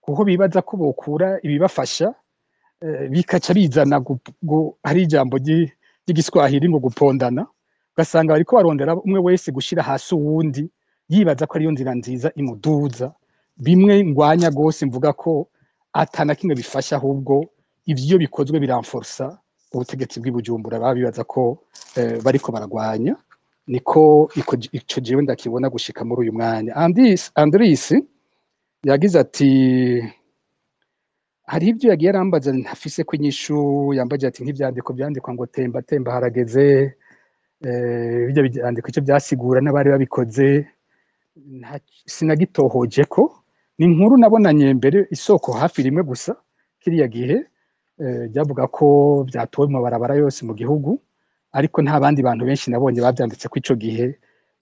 kuko bibaza ko bokura ibibafasha, bikaca bizana hari ijambo ry'Igiswahili ngo gupondana, ugasanga bariko barondera umwe wese gushira hasi uwundi, yibaza ko ariyo nzira nziza imuduza. Bimwe ngwanya gose, mvuga ko atana kimwe bifasha, ahubwo ivyo bikozwe biramforsa ubutegetsi bw'i Bujumbura baba bibaza ko bariko baragwanya. Niko ico jewe ndakibona gushika muri uyu mwanya. Andris yagize ati hari ibyo yagiye arambaza ntafise ko inyishu. Yambaje ati nk'ivyandiko vyandikwa ngo temba temba harageze, bijya byandiko icyo byasigura n'abari babikoze, sinagitohoje ko ni inkuru nabonanye mbere isoko hafi rimwe gusa kiriya gihe, ryavuga ko byatowe mu mabarabara yose mu gihugu, ariko nta bandi bantu benshi nabonye bavyanditse ko ico gihe.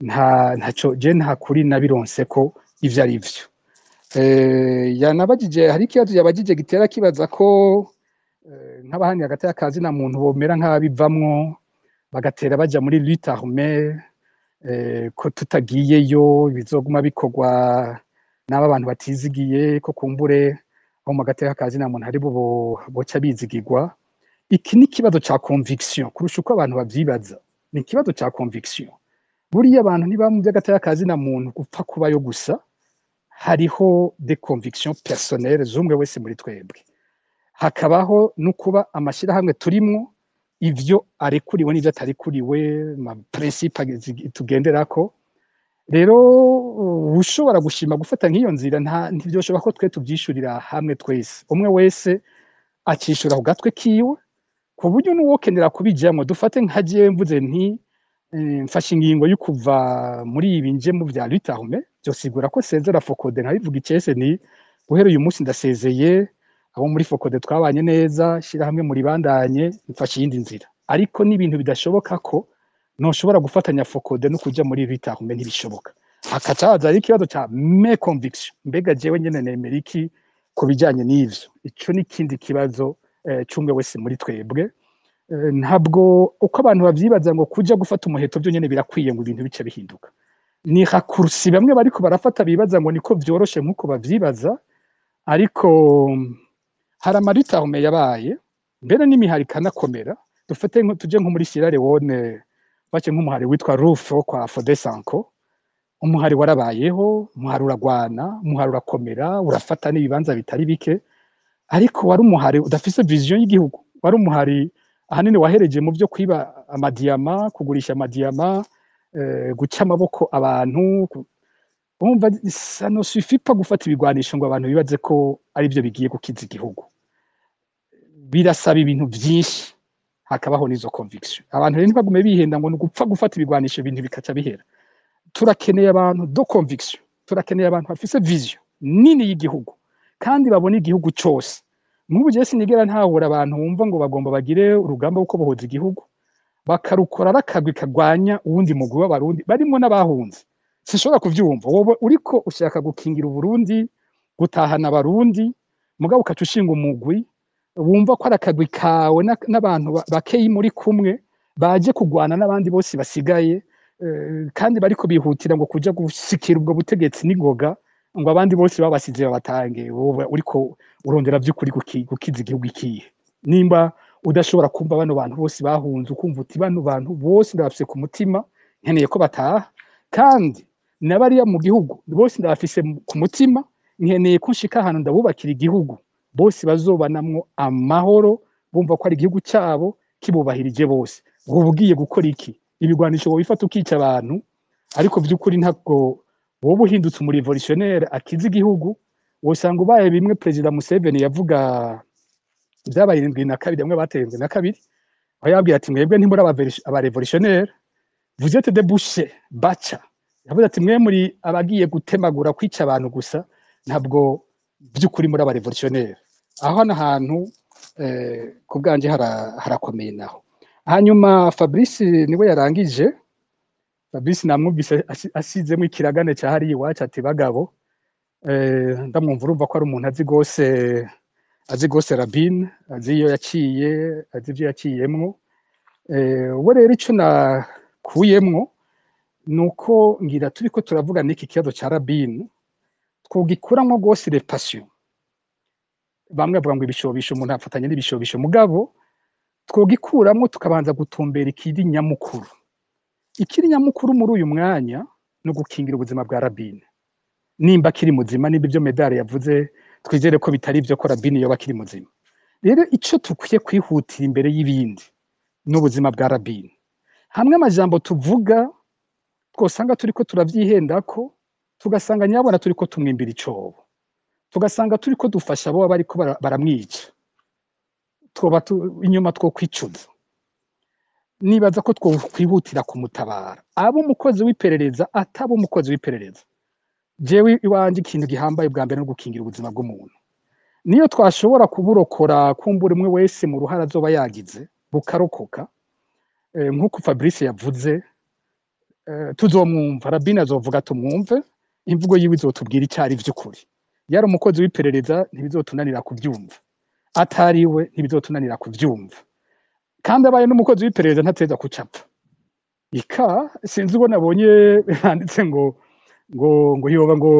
Nta ntaco je nta kuri nabironse ko ivyo ari vyo. Yanabajije, hari ikibazo yabajije gitera kibaza ko nk'abahani hagati y'akazi na muntu bomera nk'ababivamwo bagatera baja muri lutte armée, ko tutagiyeyo bizoguma bikorwa n'aba bantu batizigiye, ko kumbure aho mu hagati y'akazi na muntu hari bo boca bizigirwa. Iki ni ikibazo ca conviction kurusha uko abantu bavyibaza, ni ikibazo ca conviction. Buriya abantu ntiba mu by'agateka na muntu gupfa kubayo gusa, hariho des convictions personnelles z'umwe wese muri twebwe, hakabaho no kuba amashirahamwe turimwo. Ivyo arekuriwe n'ivyo atarekuriwe, ma principes tugenderako. Rero ushobora gushima gufata nk'iyo nzira, nta ntivyoshoboka ko twe tuvyishurira hamwe twese. Umwe wese acishura ku gatwe kiwe, ku buryo n'uwokenera kubijamwo, dufate nka jewe mvuze nti mfashe ingingo yo kuva muri ibi nje mu vya lutte armée, vyosigura ko sezera FOCODE, nkabivuga icese nti guhera uyu munsi ndasezeye abo muri FOCODE, twabanye neza, shirahamwe muri bandanye, mfashe iyindi nzira. Ariko n'ibintu bidashoboka ko ntushobora gufatanya FOCODE no kuja muri lutte armée, ntibishoboka. Hakaca haza rero ikibazo ca mes convictions: mbega jewe nyene nemera iki ku bijanye n'ivyo? Ico ni ikindi kibazo c'umwe wese muri twebwe. Ntabwo uko abantu bavyibaza ngo kuja gufata umuheto byonyene birakwiye ngo ibintu bice bihinduka. Ni raccourci bamwe bariko barafata, bibaza ngo niko vyoroshe nkuko bavyibaza. Ariko hari ama luttes armées yabaye mbere n'imihari ikanakomera. Dufate tuje nko muri Sierra Leone, bace nk'umuhari witwa RUF wo kwa Foday Sankoh. Umuhari warabayeho, umuhari uragwana, umuhari urakomera, urafata n'ibibanza bitari bike, ariko wari umuhari udafise vision y'igihugu. Wari umuhari ahanini wahereje mu byo kwiba amadiyama, kugurisha amadiyama, guca amaboko abantu. Urumva, ça ne suffit pas gufata ibigwanisho ngo abantu bibaze ko ari byo bigiye gukiza igihugu. Birasaba ibintu vyinshi, hakabaho n'izo conviction. Abantu rero ntibagume bihenda ngo ni ugupfa gufata ibigwanisho ibintu bikaca bihera. Turakeneye abantu de conviction, turakeneye abantu bafise vision nini y'igihugu kandi babona igihugu cose. Nk'ubu jewe sinigera ntahura abantu bumva ngo bagomba bagire urugamba rwo kubohoza igihugu, bakarukora ari akagwi kagwanya uwundi mugwi w'Abarundi barimwo n'abahunze. Sinshobora kuvyumva. Wowe uriko ushaka gukingira Uburundi, gutahana Abarundi, mugabo ukaca ushinga umugwi wumva ko ari akagwi kawe n'abantu bakeyi muri kumwe baje kugwana n'abandi bose basigaye, kandi bariko bihutira ngo kuja gushikira ubwo butegetsi n'ingoga, ngo abandi bose babasize babatange. Wowe uriko urondera vy'ukuri gukiza igihugu ikihe, nimba udashobora kumva bano bantu bose bahunze, ukumva uti bano bantu bose ndabafise ku mutima, nkeneye ko bataha, kandi n'abariya mu gihugu bose ndabafise ku mutima, nkeneye ko nshika ahantu ndabubakira igihugu bose bazobanamwo amahoro, bumva ko ari igihugu cyabo kibubahirije bose? Wowe ugiye gukora iki? Ibigwanisho wobifata ukica abantu, ariko vy'ukuri ntabwo wowe uhindutse umu révolutionnaire akiza igihugu. Wosanga ubaye bimwe Perezida Museveni yavuga byabaye 72, bamwe bateye 72, aho yababwira ati mwebwe ntimuri aba révolutionnaire, vous êtes des bouchers baca. Yavuze ati mwe muri abagiye gutemagura, kwica abantu gusa, ntabwo by'ukuri muri aba révolutionnaire. Aho hano hantu ku bwanje harakomeye naho. Hanyuma Fabrice niwe yarangije. Fabrice namwumvise asizemo ikiragane cya hariya iwacu, ati bagabo, ndamwumva, urumva ko ari umuntu azi gose, azi gose Rabine, azi iyo yaciye, azi ibyo yaciyemwo. We rero ico nakuyemwo nuko ngira turiko turavuga n'iki kibazo ca Rabine, twogikuramwo gose les passions. Bamwe bavuga ngo ibishobisho, umuntu afatanya n'ibishobisho, mugabo twogikuramwo tukabanza gutumbera ikiri nyamukuru. Ikiri nyamukuru muri uyu mwanya no gukingira ubuzima bwa Rabine, nimba akiri muzima, nimba ibyo Medare yavuze twizere ko bitari ibyo, ko Rabine yoba akiri muzima. Rero ico tukwiye kwihutira imbere y'ibindi n'ubuzima bwa Rabine. Hamwe amajambo tuvuga twosanga turiko turavyihendako, tugasanga nyabona turiko tumwimbira icobo, tugasanga turiko dufasha abo bariko baramwica, twoba inyuma two kwicuza. Nibaza ko twokwihutira kumutabara, abo umukozi w'iperereza, ataba umukozi w'iperereza. Jewe iwanje ikintu gihambaye bwa mbere no gukingira ubuzima bw'umuntu. Niyo twashobora kuburokora, kumbura umwe wese mu ruhara azoba yagize bukarokoka, nk'uko Fabrice yavuze, tuzomwumva. Rabine azovuga tumwumve, imvugo yiwe izotubwira icari vy'ukuri. Yari umukozi w'iperereza ntibizotunanira kuvyumva, atariwe ntibizotunanira kuvyumva. Kandi abaye n'umukozi w'iperereza ntateza kucapfa ika. Sinzi ubwo nabonye handitse ngo yoba ngo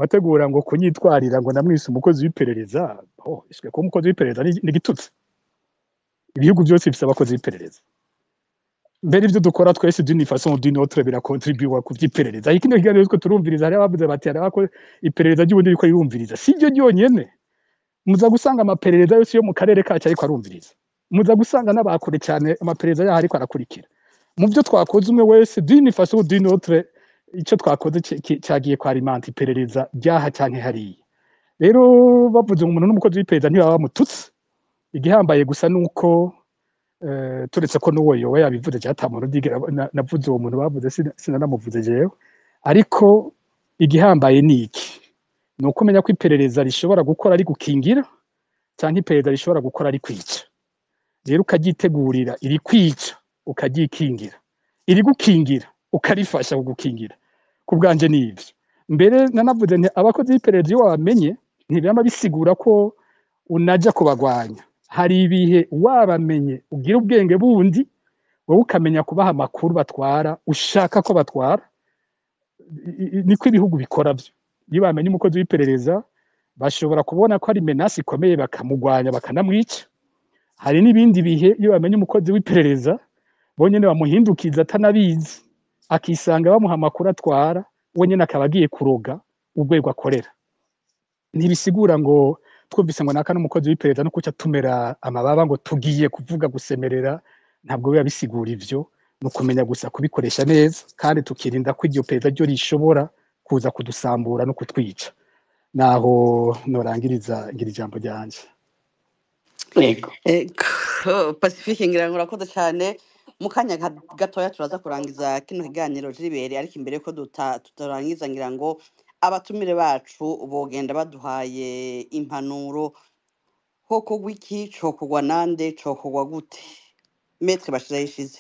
ategura ngo kunyitwarira ngo namwise umukozi w'iperereza. Oh, iswe ko umukozi w'iperereza ni igitutsi. Ibihugu byose bifise abakozi b'iperereza. Mbere ivyo dukora twese d'une façon ou d'une autre birakontribuwa ku vy'iperereza. Ariko kino kiganiro twe turumviriza, hari abavuze bati hari abako iperereza ry'ubundi riko rirumviriza. Si ryo ryonyene, muza gusanga amaperereza yose yo mu karere kacu ariko arumviriza. Muza gusanga n'abakure cyane amaperereza yaho ariko arakurikira mu byo twakoze, umwe wese d'une façon ou d'une autre, ico twakoze cagiye kwa alimenter iperereza ryaha canke hariya. Rero bavuze ngo umuntu n'umukozi w'iperereza, ntibaba bamututse. Igihambaye gusa nuko turetse ko n'uwo yoba yabivuze cyangwa muntu ndigera navuze uwo muntu bavuze, sinanamuvuze jewe. Ariko igihambaye ni iki? Ni uko umenya ko iperereza rishobora gukora ari gukingira, canke iperereza rishobora gukora ari kwica. Rero ukaryitegurira iri kwica, ukaryikingira, iri gukingira ukarifasha kugukingira. Ku bwanje ni ivyo. Mbere nanavuze nti abakozi b'iperereza, iyo wabamenye, ntibirama bisigura ko unaja kubagwanya. Hari ibihe wabamenye ugira ubwenge bundi, wowe ukamenya kubaha amakuru batwara ushaka ko batwara. Niko ibihugu bikora byo. Iyo bamenye umukozi w'iperereza, bashobora kubona ko ari menace ikomeye, bakamugwanya, bakanamwica. Hari n'ibindi bihe iyo bamenye umukozi w'iperereza, bonyene bamuhindukiza atanabizi, akisanga bamuha amakuru atwara, we nyene akaba agiye kuroga urwego akorera. Ntibisigura ngo twumvise ngo naka n'umukozi w'iperereza no kuca tumera amababa ngo tugiye kuvuga, gusemerera. Ntabwo biba bisigura ivyo. Ni ukumenya gusa kubikoresha neza, kandi tukirinda ko iryo perereza ryo rishobora kuza kudusambura no kutwica. Naho norangiriza ngira ijambo ryanje. Yego. Ego, Pacifique, ngira ngo urakoze cyane. Mu kanya gatoya turaza kurangiza kino kiganiro jiribere, ariko imbere ko tutarangiza, ngira ngo abatumire bacu bogenda baduhaye impanuro. Hokogwa iki? Cokogwa nande? Cokogwa gute? Maître Bashirayishize.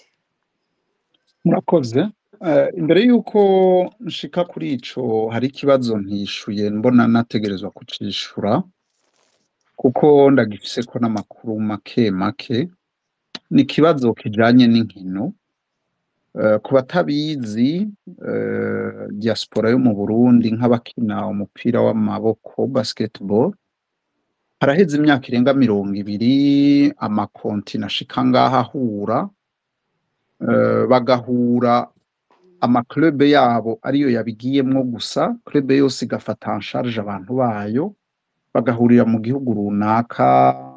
Murakoze. Imbere y'uko nshika kuri ico, hari ikibazo ntishuye mbona nategerezwa kucishura, kuko ndagifiseko n'amakuru make make. Ni ikibazo kijanye n'inkino. Ku batabizi, diaspora yo mu Burundi nk'abakina umupira w'amaboko, basketball, haraheze imyaka irenga 20 amakontina ashika ngaha ahura, bagahura ama club yabo ariyo yabigiyemwo gusa, club yose igafata en charge abantu bayo, bagahurira mu gihugu runaka.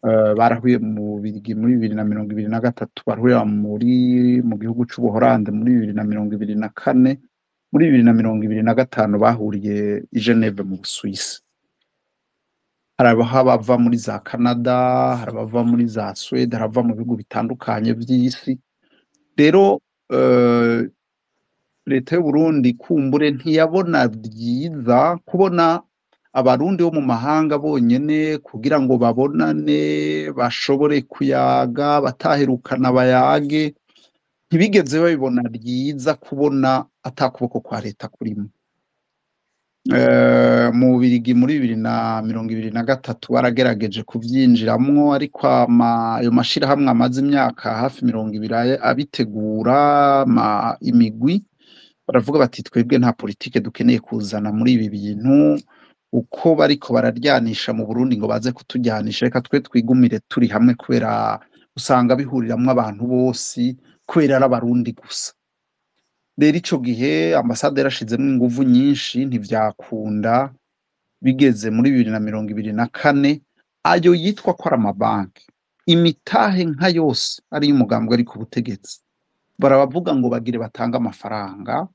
Barahuye mu Bubirigi muri 2023, barahurira mu gihugu c'Ubuholande muri 2024, muri 2025 bahuriye i Geneve mu Busuwisi. Hari abava muri za Canada, hari abava muri za Suède, hari abava mu bihugu bitandukanye vy'isi. Rero leta y'Uburundi kumbure ntiyabona vyiza kubona abarundi bo mu mahanga bonyene kugira ngo babonane, bashobore kuyaga, bataherukana bayage. Ntibigeze babibona ryiza kubona ata kuboko kwa leta kurimo. Mu Bubirigi muri 2023 baragerageje kuvyinjiramwo, ariko ayo mashirahamwe amaze imyaka hafi 20 abitegura imigwi, baravuga bati: "Twebwe nta politike dukeneye kuzana muri ibi bintu. Uko bariko bararyanisha mu Burundi ngo baze kutujyanisha, reka twe twigumire turi hamwe," kubera usanga bihuriramwo abantu bose kubera ari abarundi gusa. Rero ico gihe ambasade yarashizemwo inguvu nyinshi, ntivyakunda. Bigeze muri 2024, ayo yitwa ko ari amabanki, imitahe nka yose ari iy'umugambwe ari ku butegetsi, barabavuga ngo bagire batange amafaranga,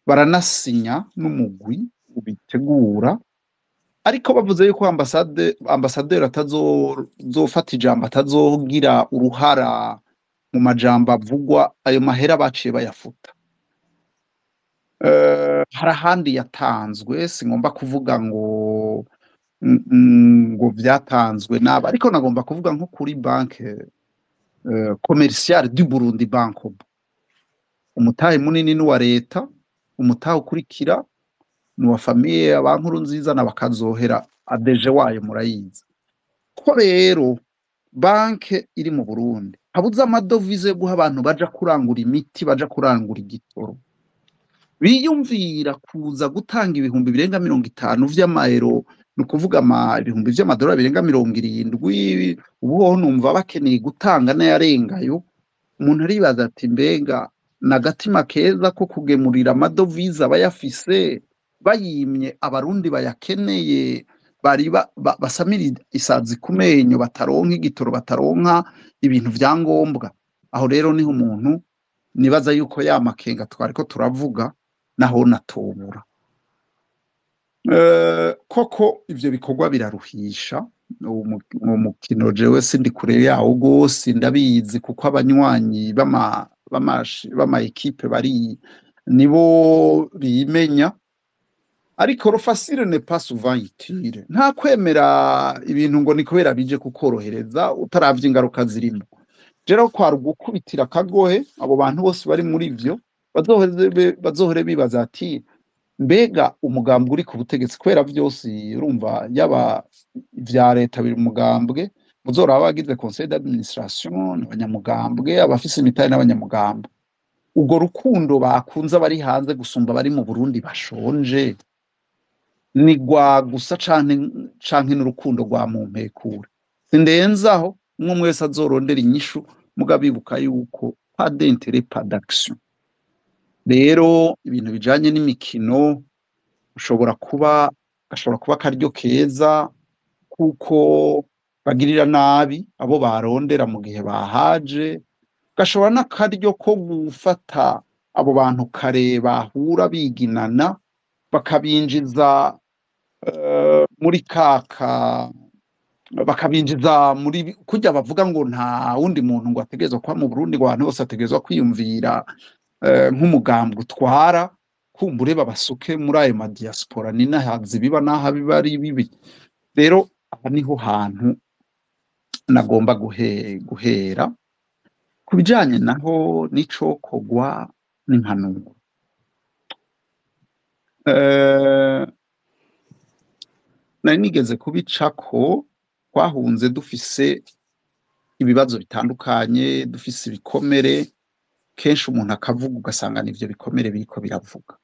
baranasinya n'umugwi ubitegura. Ariko bavuze yuko ambasaderi atazofata ijambo, atazogira uruhara mu majambo avugwa, ayo mahera baciye bayafuta. Hari ahandi yatanzwe, singomba kuvuga ngo vyatanzwe naba, ariko nagomba kuvuga nko kuri Banque Commerciale du Burundi, Bancobu. Umutahe munini ni uwa leta, umutahe ukurikira ni uwa famille aba Nkurunziza na bakazohera, ADG wayo murayizi. Ko rero banke iri mu Burundi habuze amadovize yo guha abantu baja kurangura imiti, baja kurangura igitoro, biyumvira kuza gutanga ibihumbi birenga 50 vy'amayero, ni ukuvuga ibihumbi vy'amadolari birenga 70, ubu hoho numva bakeneye gutanga n'ayarengayo. Umuntu aribaza ati: "Mbega n'agatima keza ko kugemurira amadovize abayafise, bayimye abarundi bayakeneye?" Bari basamira isazi ku menyo, bataronka igitoro, bataronka ibintu vya ngombwa. Aho rero niho umuntu nibaza yuko ya makenga twariko turavuga naho natobura. Koko ivyo bikorwa biraruhisha. Uwo mukino jewe sindi kure yawo gose, ndabizi, kuko abanywanyi b'ama équipe bari nibo bimenya. Ariko le facile n'est pas souvent utile. Nta kwemera ibintu ngo ni kubera bije kukorohereza utaravye ingaruka zirimo. Rero kwari ugukubitira akagohe abo bantu bose bari muri ivyo, bazohore bibaza ati: mbega umugambwe uri ku butegetsi? Kubera vyose urumva, yaba ivya leta biri umugambwe, muzoraba abagize conseil d'administration abanyamugambwe, abafise imitahe n'abanyamugambwe. Urwo rukundo bakunze abari hanze gusumba abari mu Burundi bashonje, ni rwa gusa canke n'urukundo rwa mumpekure? Sindenzaho, umwe umwe wese azorondera inyishu, muga bibuka yuko pas d'intérêt, pas d'action. Rero ibintu bijanye n'imikino ushobora kuba gashobora kuba akaryo keza kuko bagirira nabi abo barondera mu gihe bahaje, gashobora n'akaryo ko gufata abo bantu kare bahura biginana, bakabinjiza muri kaka, bakabinjiza muri kurya bavuga ngo nta wundi muntu ngo ategerezwa kuba mu Burundi, ngo abantu bose ategerezwa kwiyumvira nk'umugambwe utwara. Kumbure babasuke muri ayo madiaspora, ni nahazi biba naho biba ari bibi. Rero aha niho hantu nagomba guhera ku bijanye naho n'icokorwa n'impanuro. Nari nigeze kubicako. Twahunze dufise ibibazo bitandukanye, dufise ibikomere. Kenshi umuntu akavuga ugasanga nivyo bikomere biriko biravuga.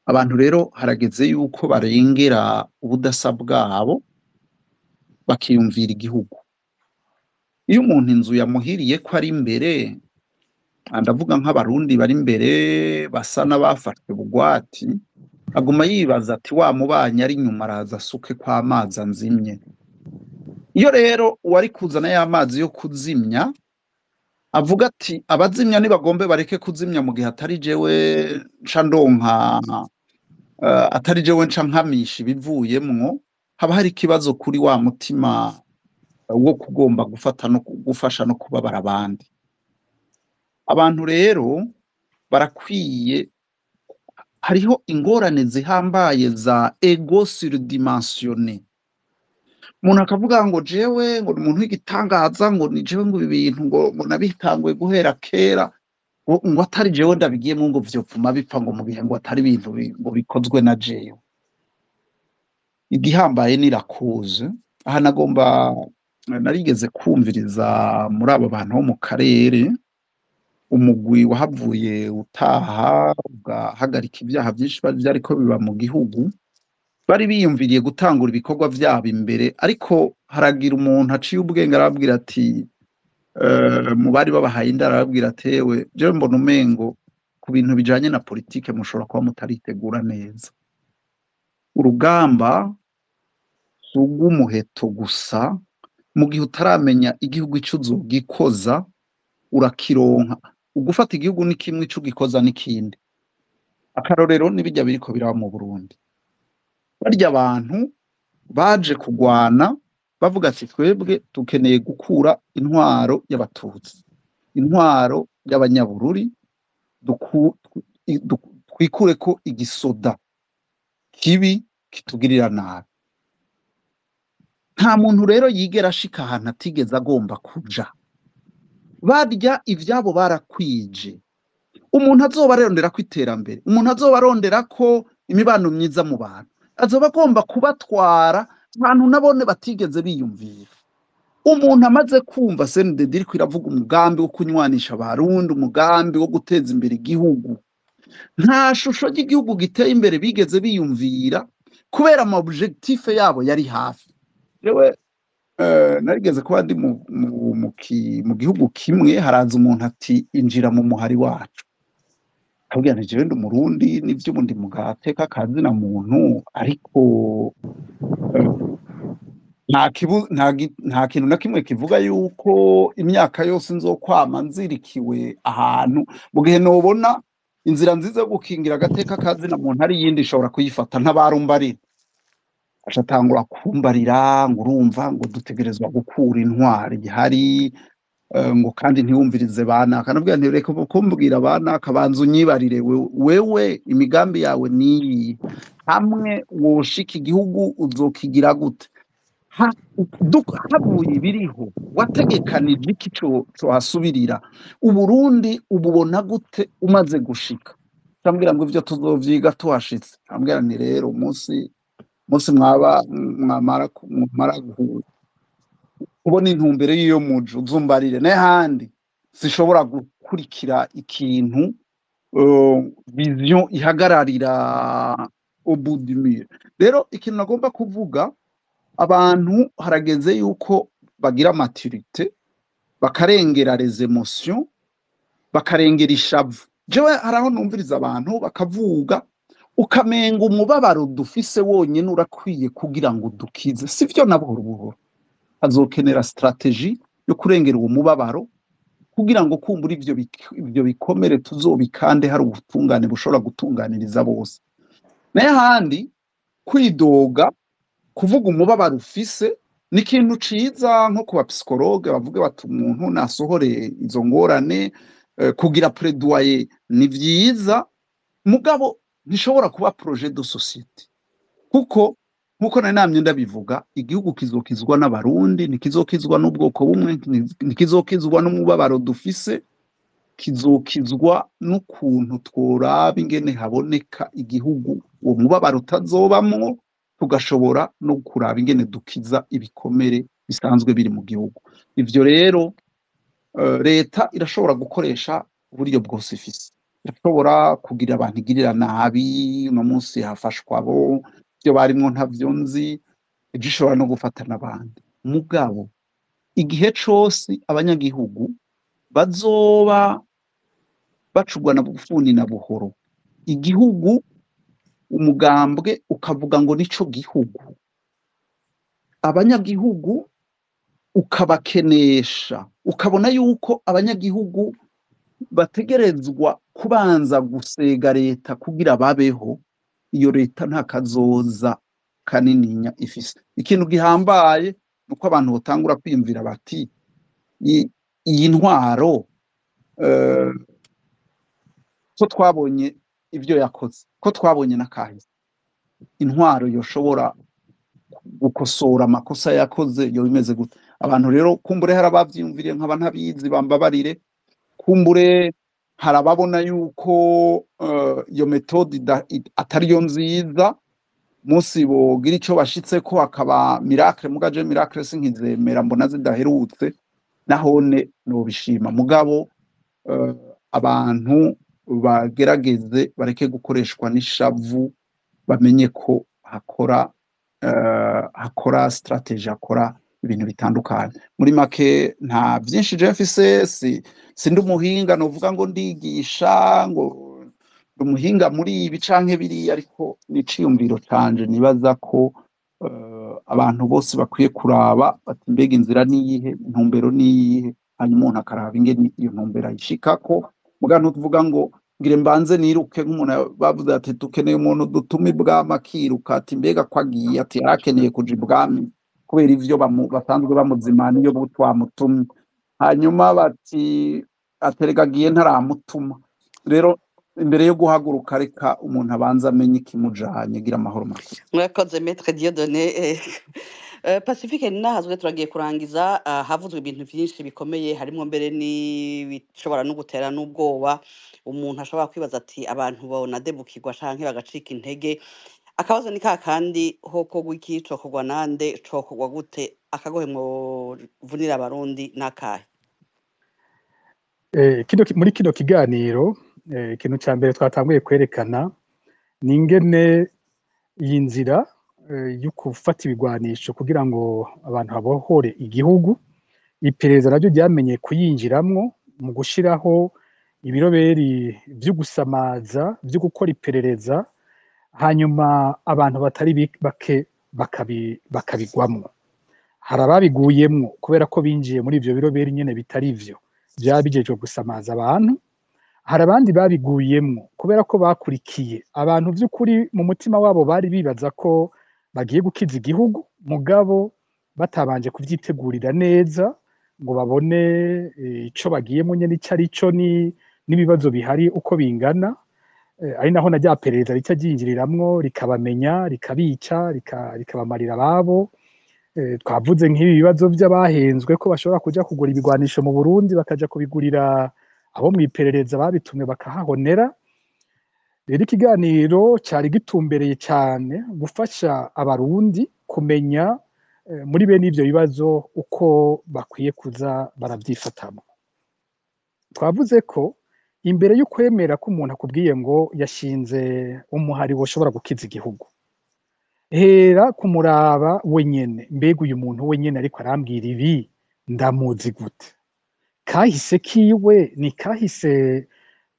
Abantu rero harageze yuko barengera ubudasa bwabo, bakiyumvira igihugu. Iyo umuntu inzu yamuhiriye ko ari imbere, ndavuga nk'Abarundi bari imbere basa n'abafashwe bugwati, aguma yibaza ati: wa mubanyi ari inyuma araza asuke ko amazi anzimye. Iyo rero uwari kuzana ya mazi yo kuzimya avuga ati: abazimya nibagombe bareke kuzimya, mu gihe atari jewe nca ndonka, atari jewe nca nkamisha ibivuyemwo, haba hari ikibazo kuri wa mutima wo kugomba gufata no gufasha no kubabara abandi. Abantu rero barakwiye, hariho ingorane zihambaye za ego surdimensionné. Umuntu akavuga ngo jewe ngo ni umuntu w'igitangaza, ngo ni jewe, ngo ibi bintu ngo nabitanguye guhera kera, ngo atari jewe ndabigiyemwo ngo vyopfuma bipfa, ngo mu gihe ngo atari ibintu ngo bikozwe na jewe. Igihambaye ni la cause. Aha nagomba, narigeze kumviriza muri abo bantu bo mu karere, umugwi wahavuye utaha ugahagarika ibyaha byinshi vyariko biba mu gihugu. Bari biyumviriye gutangura ibikorwa vyabo imbere, ariko haragira umuntu aciye ubwenge arababwira ati, mu bari babahaye indaro, arababwira ati: ewe, jewe mbona umengo ku bintu bijanye na politike mushobora kuba mutaritegura neza. Urugamba si urw'umuheto gusa. Mu gihe utaramenya igihugu ico uzogikoza, urakironka. Ugufata igihugu ni kimwe, ico ugikoza n'ikindi. Akarorero n'ibijya biriko biraba mu Burundi. Barya abantu baje kugwana bavuga ati: twebwe dukeneye gukura intwaro y'Abatutsi, intwaro y'Abanyabururi, twikureko igisoda kibi kitugirira nabi. Nta muntu rero yigera ashika ahantu atigeze agomba kuja. Barya ivyabo barakwije. Umuntu azoba arondera ko iterambere, umuntu azoba arondera ko imibano myiza mu bantu, azoba agomba kubatwara ahantu nabone batigeze biyumvira. Umuntu amaze kumva CNDD iriko iravuga umugambi wo kunywanisha Abarundi, umugambi wo guteza imbere igihugu, nta shusho ry'igihugu giteye imbere bigeze biyumvira, kubera ama objectif yabo yari hafi. Jewe narigeze kuba ndi mu gihugu kimwe, haraza umuntu ati: injira mu muhari wacu. Akabwira nti: jewe ndi Umurundi, nivyo, ubu ndi mu gateka kazina muntu, ariko Nta kintu na kimwe kivuga yuko imyaka yose nzokwama nzirikiwe ahantu. Mu gihe nobona inzira nziza yo gukingira agateka kazina muntu ari yindi, ishobora kuyifata ntabarumbarira. Aca atangura kumbarira ngo urumva ngo dutegerezwa gukura intwari ihari, ngo kandi ntiwumvirize banaka. Nabwira nti reka kumbwira banaka, banza unyibarire wewe imigambi yawe niyi, hamwe woshika igihugu uzokigira gute? Havuye ibiriho wategekanije iki cohasubirira? Uburundi ububona gute umaze gushika? Ambwira ngo ivyo tuzovyiga tuhashitse. Ambwira nti rero umunsi munsi mwaba mwamara kubona intumbero y'iyo muji uzumbarire, n'ahandi sishobora gukurikira ikintu vision ihagararira au bout du mur. Rero ikintu nagomba kuvuga, abantu harageze yuko bagira maturité, bakarengera les émotions, bakarengera ishavu. Jewe haraho numviriza abantu bakavuga ukamenga umubabaro dufise wonyene urakwiye kugira ngo dukize. Sivyo, na buhoro buhoro hazokenera stratégie yo kurengera uwo mubabaro kugira ngo kumbura ivyo bikomere tuzobikande, hari ubutungane bushobora gutunganiriza bose. Nayo ahandi kwidoga, kuvuga umubabaro ufise ni ikintu ciza, nko ku ba psychologue bavuga bati umuntu nasohore izo ngorane, kugira plaidoyer ni vyiza, mugabo ntishobora kuba projet de société, kuko nkuko nari namye ndabivuga, igihugu kizokizwa n'Abarundi, ntikizokizwa n'ubwoko bumwe, ntikizokizwa n'umubabaro dufise, kizokizwa n'ukuntu tworaba ingene haboneka igihugu uwo mubabaro utazobamwo, tugashobora no kuraba ingene dukiza ibikomere bisanzwe biri mu gihugu. Ivyo rero leta irashobora gukoresha uburyo bwose ifise, irashobora kugira abantu igirira nabi, uno munsi hafashwa abo ivyo barimwo ntavyo nzi, ejo ishobora no gufata n'abandi. Mugabo igihe cose abanyagihugu bazoba bacugwa na bufuni na buhoro, igihugu umugambwe ukavuga ngo nico gihugu, abanyagihugu ukabakenesha, ukabona yuko abanyagihugu bategerezwa kubanza gusega leta kugira babeho, iyo leta nta kazoza kanininya ifise. Ikintu gihambaye nuko abantu botangura kwiyumvira bati iyi ntwaro, ko twabonye ivyo yakoze, ko twabonye n'akahise, intwaro yoshobora gukosora amakosa yakoze yo bimeze gute? Abantu rero kumbure hari abavyiyumviriye nkaba ntabizi, bambabarire. Kumbure hari ababona yuko iyo méthode atariyo nziza, munsi bogira ico bashitseko hakaba miracle. Muga je miracle sinkizemera, mbona zidaherutse, nahone nobishima. Mugabo abantu bagerageze bareke gukoreshwa n'ishavu, bamenye ko hakora stratégie, hakora ibintu bitandukanye. Muri make nta vyinshi je mfise, si sindi umuhinga novuga ngo ndigisha ngo ndi umuhinga muri ibi canke biriya, ariko ni iciyumviro canje. Nibaza ko abantu bose bakwiye kuraba bati mbega inzira niyihe, intumbero niyihe, hanyuma umuntu akaraba ingene iyo ntumbero ayishikako. Muga ntuvuga ngo ngire mbanze niruke, nk'umuntu bavuze ati dukeneye umuntu dutuma ibwami akiruka, ati mbega ko agiye, ati yarakeneye kuja ibwami kubera ivyo basanzwe bamuzimana iyo twamutumye, hanyuma bati aterega agiye ntaramutuma. Rero imbere yo guhaguruka reka umuntu abanza amenye ikimujanye. Gira amahoro makuru. Murakoze, Maître Dieudonné. Pacifique Ninahazwe, turagiye kurangiza. Havuzwe ibintu byinshi bikomeye, harimo mbere n'ibishobora no gutera n'ubwoba. Umuntu ashobora kwibaza ati abantu bonadebukirwa canke bagacika intege. Akabazo ni kakandi: hokorwa iki, cokorwa nande, cokorwa gute? Akagohe mwovunira Abarundi n'akahe? Muri kino kiganiro, ikintu ca mbere twatanguye kwerekana ni ingene iyi nzira yo gufata ibigwanisho kugira ngo abantu babohore igihugu, iperereza naryo ryamenye kuyinjiramwo mu gushiraho ibiroberi vyo gusamaza, vyo gukora iperereza, hanyuma abantu batari bake bakabigwamwo. Hari ababiguyemwo kubera ko binjiye muri ivyo biroberi nyene bitari vyo, vyaba bijejwe gusamaza abantu. Hari abandi babiguyemwo kubera ko bakurikiye abantu vy'ukuri mu mutima wabo bari bibaza ko bagiye gukiza igihugu, mugabo batabanje kuvyitegurira neza ngo babone ico bagiyemo nyene ico ari cyo n'ibibazo bihari uko bingana. Ari naho na rya perereza rica ryinjiriramwo, rikabamenya, rikabica, rikabamarira ababo. Twavuze nk'ibi bibazo vy'abahenzwe ko bashobora kuja kugura ibigwanisho mu Burundi, bakaja kubigurira abo mw'iperereza babitumwe, bakahahonera. Rero ikiganiro cari gitumbereye cane gufasha Abarundi kumenya muri bene ivyo bibazo uko bakwiye kuza baravyifatamo. Twavuze ko imbere y'ukwemera ko umuntu akubwiye ngo yashinze umuhari woshobora gukiza igihugu, hera kumuraba wenyene. Mbega uyu muntu wenyene ariko arambwira ibi, ndamuzi gute? Kahise kiwe ni kahise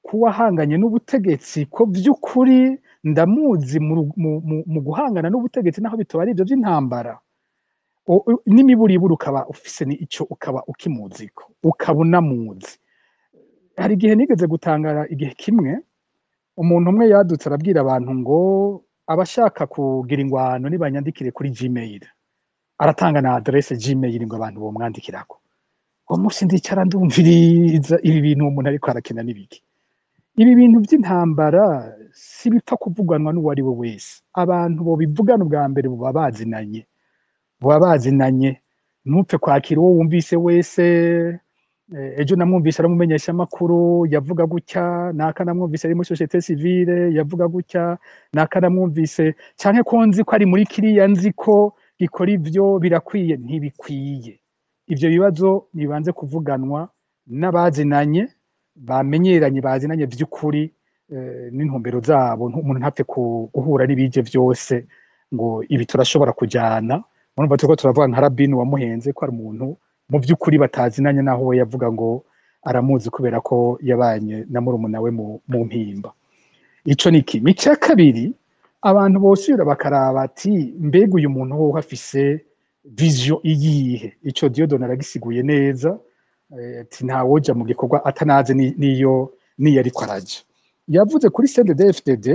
kuwahanganye n'ubutegetsi, ko vy'ukuri ndamuzi mu guhangana n'ubutegetsi, naho bitoba ari ivyo vy'intambara? N'imiburiburi ukaba ufise ni ico ukaba ukimuziko, ukaba unamuzi. Hari igihe nigeze gutangara, igihe kimwe umuntu umwe yadutse arabwira abantu ngo abashaka kugira ingwano nibanyandikire kuri Gmail, aratanga na adresse Gmail ngo abantu bomwandikirako. Uwo munsi ndicara ndumviriza ibi bintu uwo muntu ariko arakina n'ibiki. Ibi bintu vy'intambara si bipfa kuvuganwa n'uwo ari we wese. Abantu bobivugana ubwa mbere buba bazinanye, buba bazinanye. Ntupfe kwakira uwo wumvise wese. Ejo namwumvise aramumenyesha amakuru yavuga gutya, naka namwumvise ari muri société civile yavuga gutya, naka namwumvise canke ko nzi ko ari muri kiriya, nzi ko gikora ivyo, birakwiye? Ntibikwiye. Ivyo bibazo bibanze kuvuganwa n'abazinanye, bamenyeranye, bazinanye vy'ukuri n'intumbero zabo. Umuntu ntapfe guhura n'ibije vyose ngo ibi turashobora kujana. Murumva turiko turavuga nka Rabini wamuhenze ko ari umuntu mu vy'ukuri batazinanye, naho we yavuga ngo aramuzi kubera ko yabanye na murumuna we mu Mpimba. Ico ni kimwe. Icya kabiri, abantu bosubira bakaraba ati: mbega uyu muntu hoho afise vision iyihe? Ico Dieudonné aragisiguye neza, ati ntawoja mu gikorwa atanazi niyo niyo ariko araja. Yavuze kuri CNDD-FDD.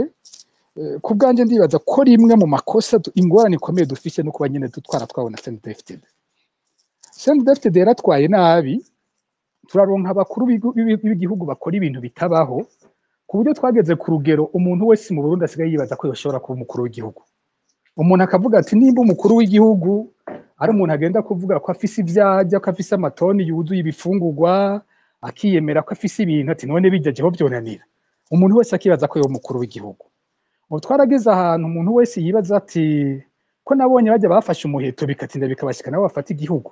Ku bwanje ndibaza ko rimwe mu makosa, ingorane ikomeye dufise no kuba nyene dutwara twabona CNDD-FDD. CNDD-FDD yaratwaye nabi, turaronka abakuru b'igihugu bakora ibintu bitabaho, ku buryo twageze ku rugero umuntu wese mu Burundi asigaye yibaza ko yoshobora kuba umukuru w'igihugu. Umuntu akavuga ati nimba umukuru w'igihugu ari umuntu agenda kuvuga ko afise ivyarya, ko afise amatoni yuzuye ibifungurwa, akiyemera ko afise ibintu, ati none bijya jeho vyonanira. Umuntu wese akibaza ko yoba umukuru w'igihugu. Ubu twarageze ahantu umuntu wese yibaza ati ko nabonye bajya bafashe umuheto bikatinda bikabashika, nabo bafata igihugu,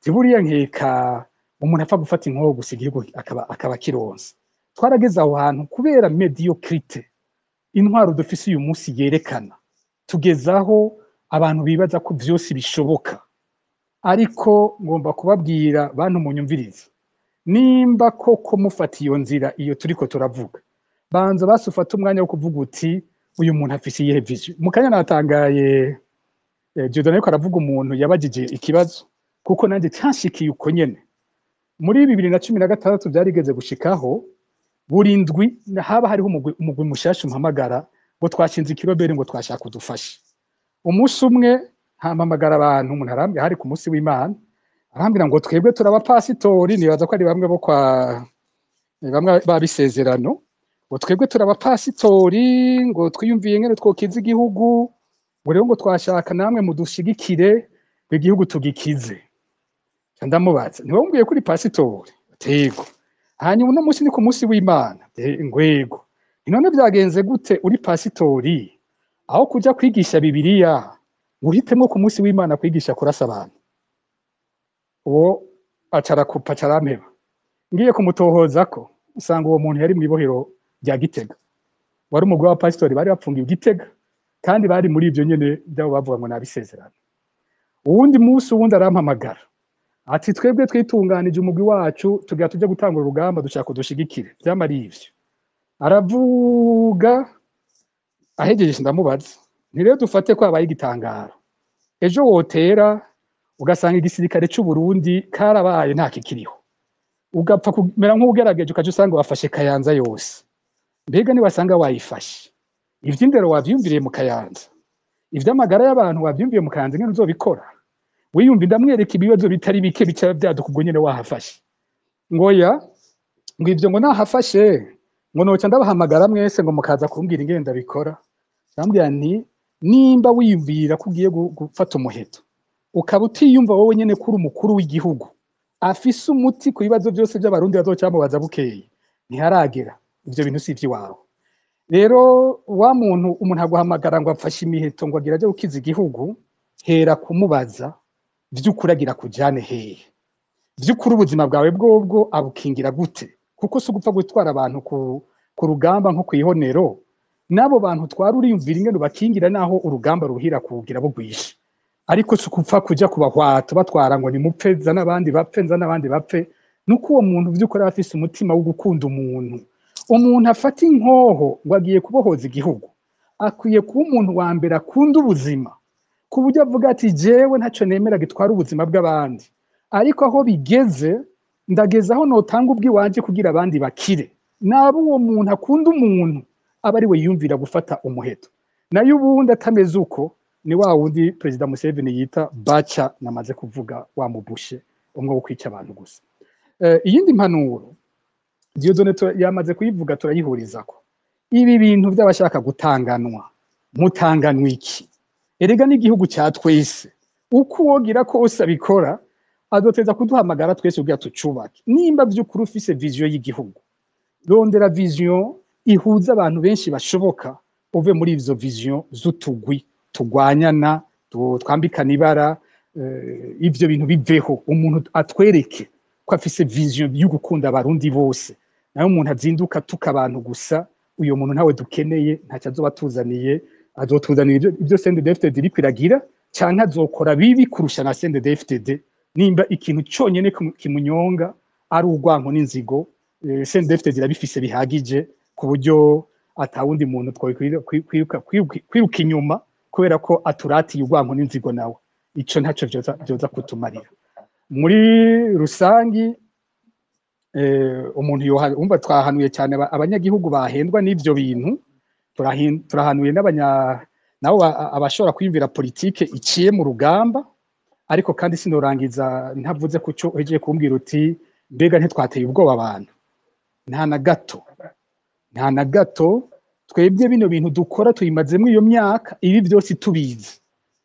buriya nkeka umuntu apfa gufata inkoho gusa igihugu akaba kironse. Twarageze aho hantu kubera médiocrité intwaro dufise uyu munsi yerekana. Tugezaho abantu bibaza ko vyose bishoboka. Ariko ngomba kubabwira, bantu munyumvirize, nimba koko mufata iyo nzira iyo turiko turavuga, banza basi ufate umwanya wo kuvuga uti uyu muntu afise iyihe vision. Mu kanya natangaye, Dieudonné ariko aravuga umuntu yabajije ikibazo, kuko nanjye canshikiye uko nyene muri 2016. Byarigeze gushikaho buri ndwi haba hariho umugwi mushasha umpamagara ngo twashinze ikiroberi, ngo twashaka udufashe. Umunsi umwe hampamagara abantu, umuntu arambwira, hari ku munsi w'Imana, arambwira ngo twebwe turabapasitori, nibaza ko ari bamwe bo kwa bamwe babisezerano, ngo twebwe turabapasitori, ngo twiyumviye ngene twokiza igihugu, ngo rero ngo twashaka namwe mudushigikire ngo igihugu tugikize. Nca ndamubaza: ntiwambwiye kuri pasitori? Tego. Hanyuma uno munsi ni ku munsi w'Imana? Ngwego. None byagenze gute uri pasitori, aho kuja kwigisha Bibiliya uhitemwo ku munsi w'Imana kwigisha kurasa abantu? Uwo acarakupa, acarampeba. Ngiye kumutohozako usanga uwo muntu yari mw'ibohero rya Gitega, wari umugwi w'abapasitori bari bapfungiwe i Gitega, kandi bari muri ivyo nyene byabo bavuga ngo nabisezerano. Uwundi munsi uwundi arampamagara ati twebwe twitunganije umugwi wacu, tugira tujye gutanga urugamba, dushaka udushigikire. Vyamari ivyo aravuga, ahegeje ndamubaza nti rero dufate ko habaye igitangaro ejo wotera Ugasanga igisirikare c'u Burundi karabaye nta kikiriho, ugapfa kumera nk'ugerageje, ukaca usanga wafashe Kayanza yose. Mbega niwasanga wayifashe, ivy'indero wavyumviriye mu Kayanza, ivy'amagara y'abantu wavyumviye mu Kayanza, ingene uzobikora? Wiyumva ndamwereka ibibazo bitari bike bica vyaduka ubwo nyene wahafashe. Ngo ya ngo ivyo, ngo nahafashe, ngo noca ndabahamagara mwese, ngo mukaza kumbwira ingene ndabikora. Ndamubwira nti: "Nimba wiyumvira ko ugiye gufata umuheto, ukaba utiyumva wowe nyene ko uri umukuru w'igihugu afise umuti ku bibazo byose by'Abarundi bazoca bamubaza bukeye, ntiharagera. Ivyo bintu si ivy'iwawe." Rero wa muntu, umuntu aguhamagara ngo afashe imiheto, ngo agira aje gukiza igihugu, hera kumubaza vy'ukuri agira kujane hehe, vy'ukuri ubuzima bwawe bwobwo abukingira gute? Kuko si ugupfa gutwara abantu ku rugamba nko kw'ihonero. N'abo bantu twari, uriyumvira ingene ubakingira naho urugamba ruhira kuwugira bugwishe? Ariko si ukupfa kuja kubahwata batwara ngo nimupfe, nza n'abandi bapfe, nza n'abandi bapfe. Nuko uwo muntu vy'ukuri aba afise umutima wo gukunda umuntu. Umuntu afata inkoho ngo agiye kubohoza igihugu akwiye kuba umuntu wa mbere akunda ubuzima, ku buryo avuga ati: "Jewe ntaco nemera gitwara ubuzima bw'abandi, ariko aho bigeze ndageze aho notanga ubwiwanje kugira abandi bakire." Naba uwo muntu akunda umuntu, aba ari we yiyumvira gufata umuheto. Nayo ubundi atameze uko, ni wa wundi Perezida Museveni yita baca, namaze kuvuga, wa mubushe umwe wo kwica abantu gusa. Iyindi mpanuro Dieudonné yamaze kuyivuga, turayihurizako: ibi bintu by'abashaka gutanganwa, mutanganwa iki? Erega n'igihugu cya twese. Uko uwogira kose abikora, azoteza kuduhamagara twese kugira tucubake. Nimba vy'ukuri ufise vision y'igihugu, rondera vision ihuza abantu benshi bashoboka, uve muri izo vision z'utugwi tugwanyana, twambikana ibara. Ivyo bintu biveho, umuntu atwereke ko afise vision yo gukunda Abarundi bose. Nayo umuntu azinduka tuka abantu gusa, uyo muntu ntawe dukeneye, ntacyo azoba atuzaniye. Azotuzanira ibyo CNDD-FDD iriko iragira, canke azokora bibi kurusha na CNDD-FDD, nimba ikintu conyene kimunyonga ari urwanko n'inzigo. CNDD-FDD irabifise bihagije ku buryo atawundi muntu kwiruka inyuma kubera ko aturatiye urwanko n'inzigo. Nawe ico ntaco vyoza kutumarira muri rusangi. Umuntu umva, twahanuye cyane abanyagihugu bahendwa n'ivyo bintu. Turahanuye n'abanya nabo abashobora kwiyumvira politike iciye mu rugamba. Ariko kandi sinorangiza ntavuze ku cyo uhejeje kumbwira uti: "Mbega ntitwateye ubwoba abantu?" Nta na gato, nta na gato. Twebwe bino bintu dukora tuyimazemo iyo myaka, ibi byose tubizi.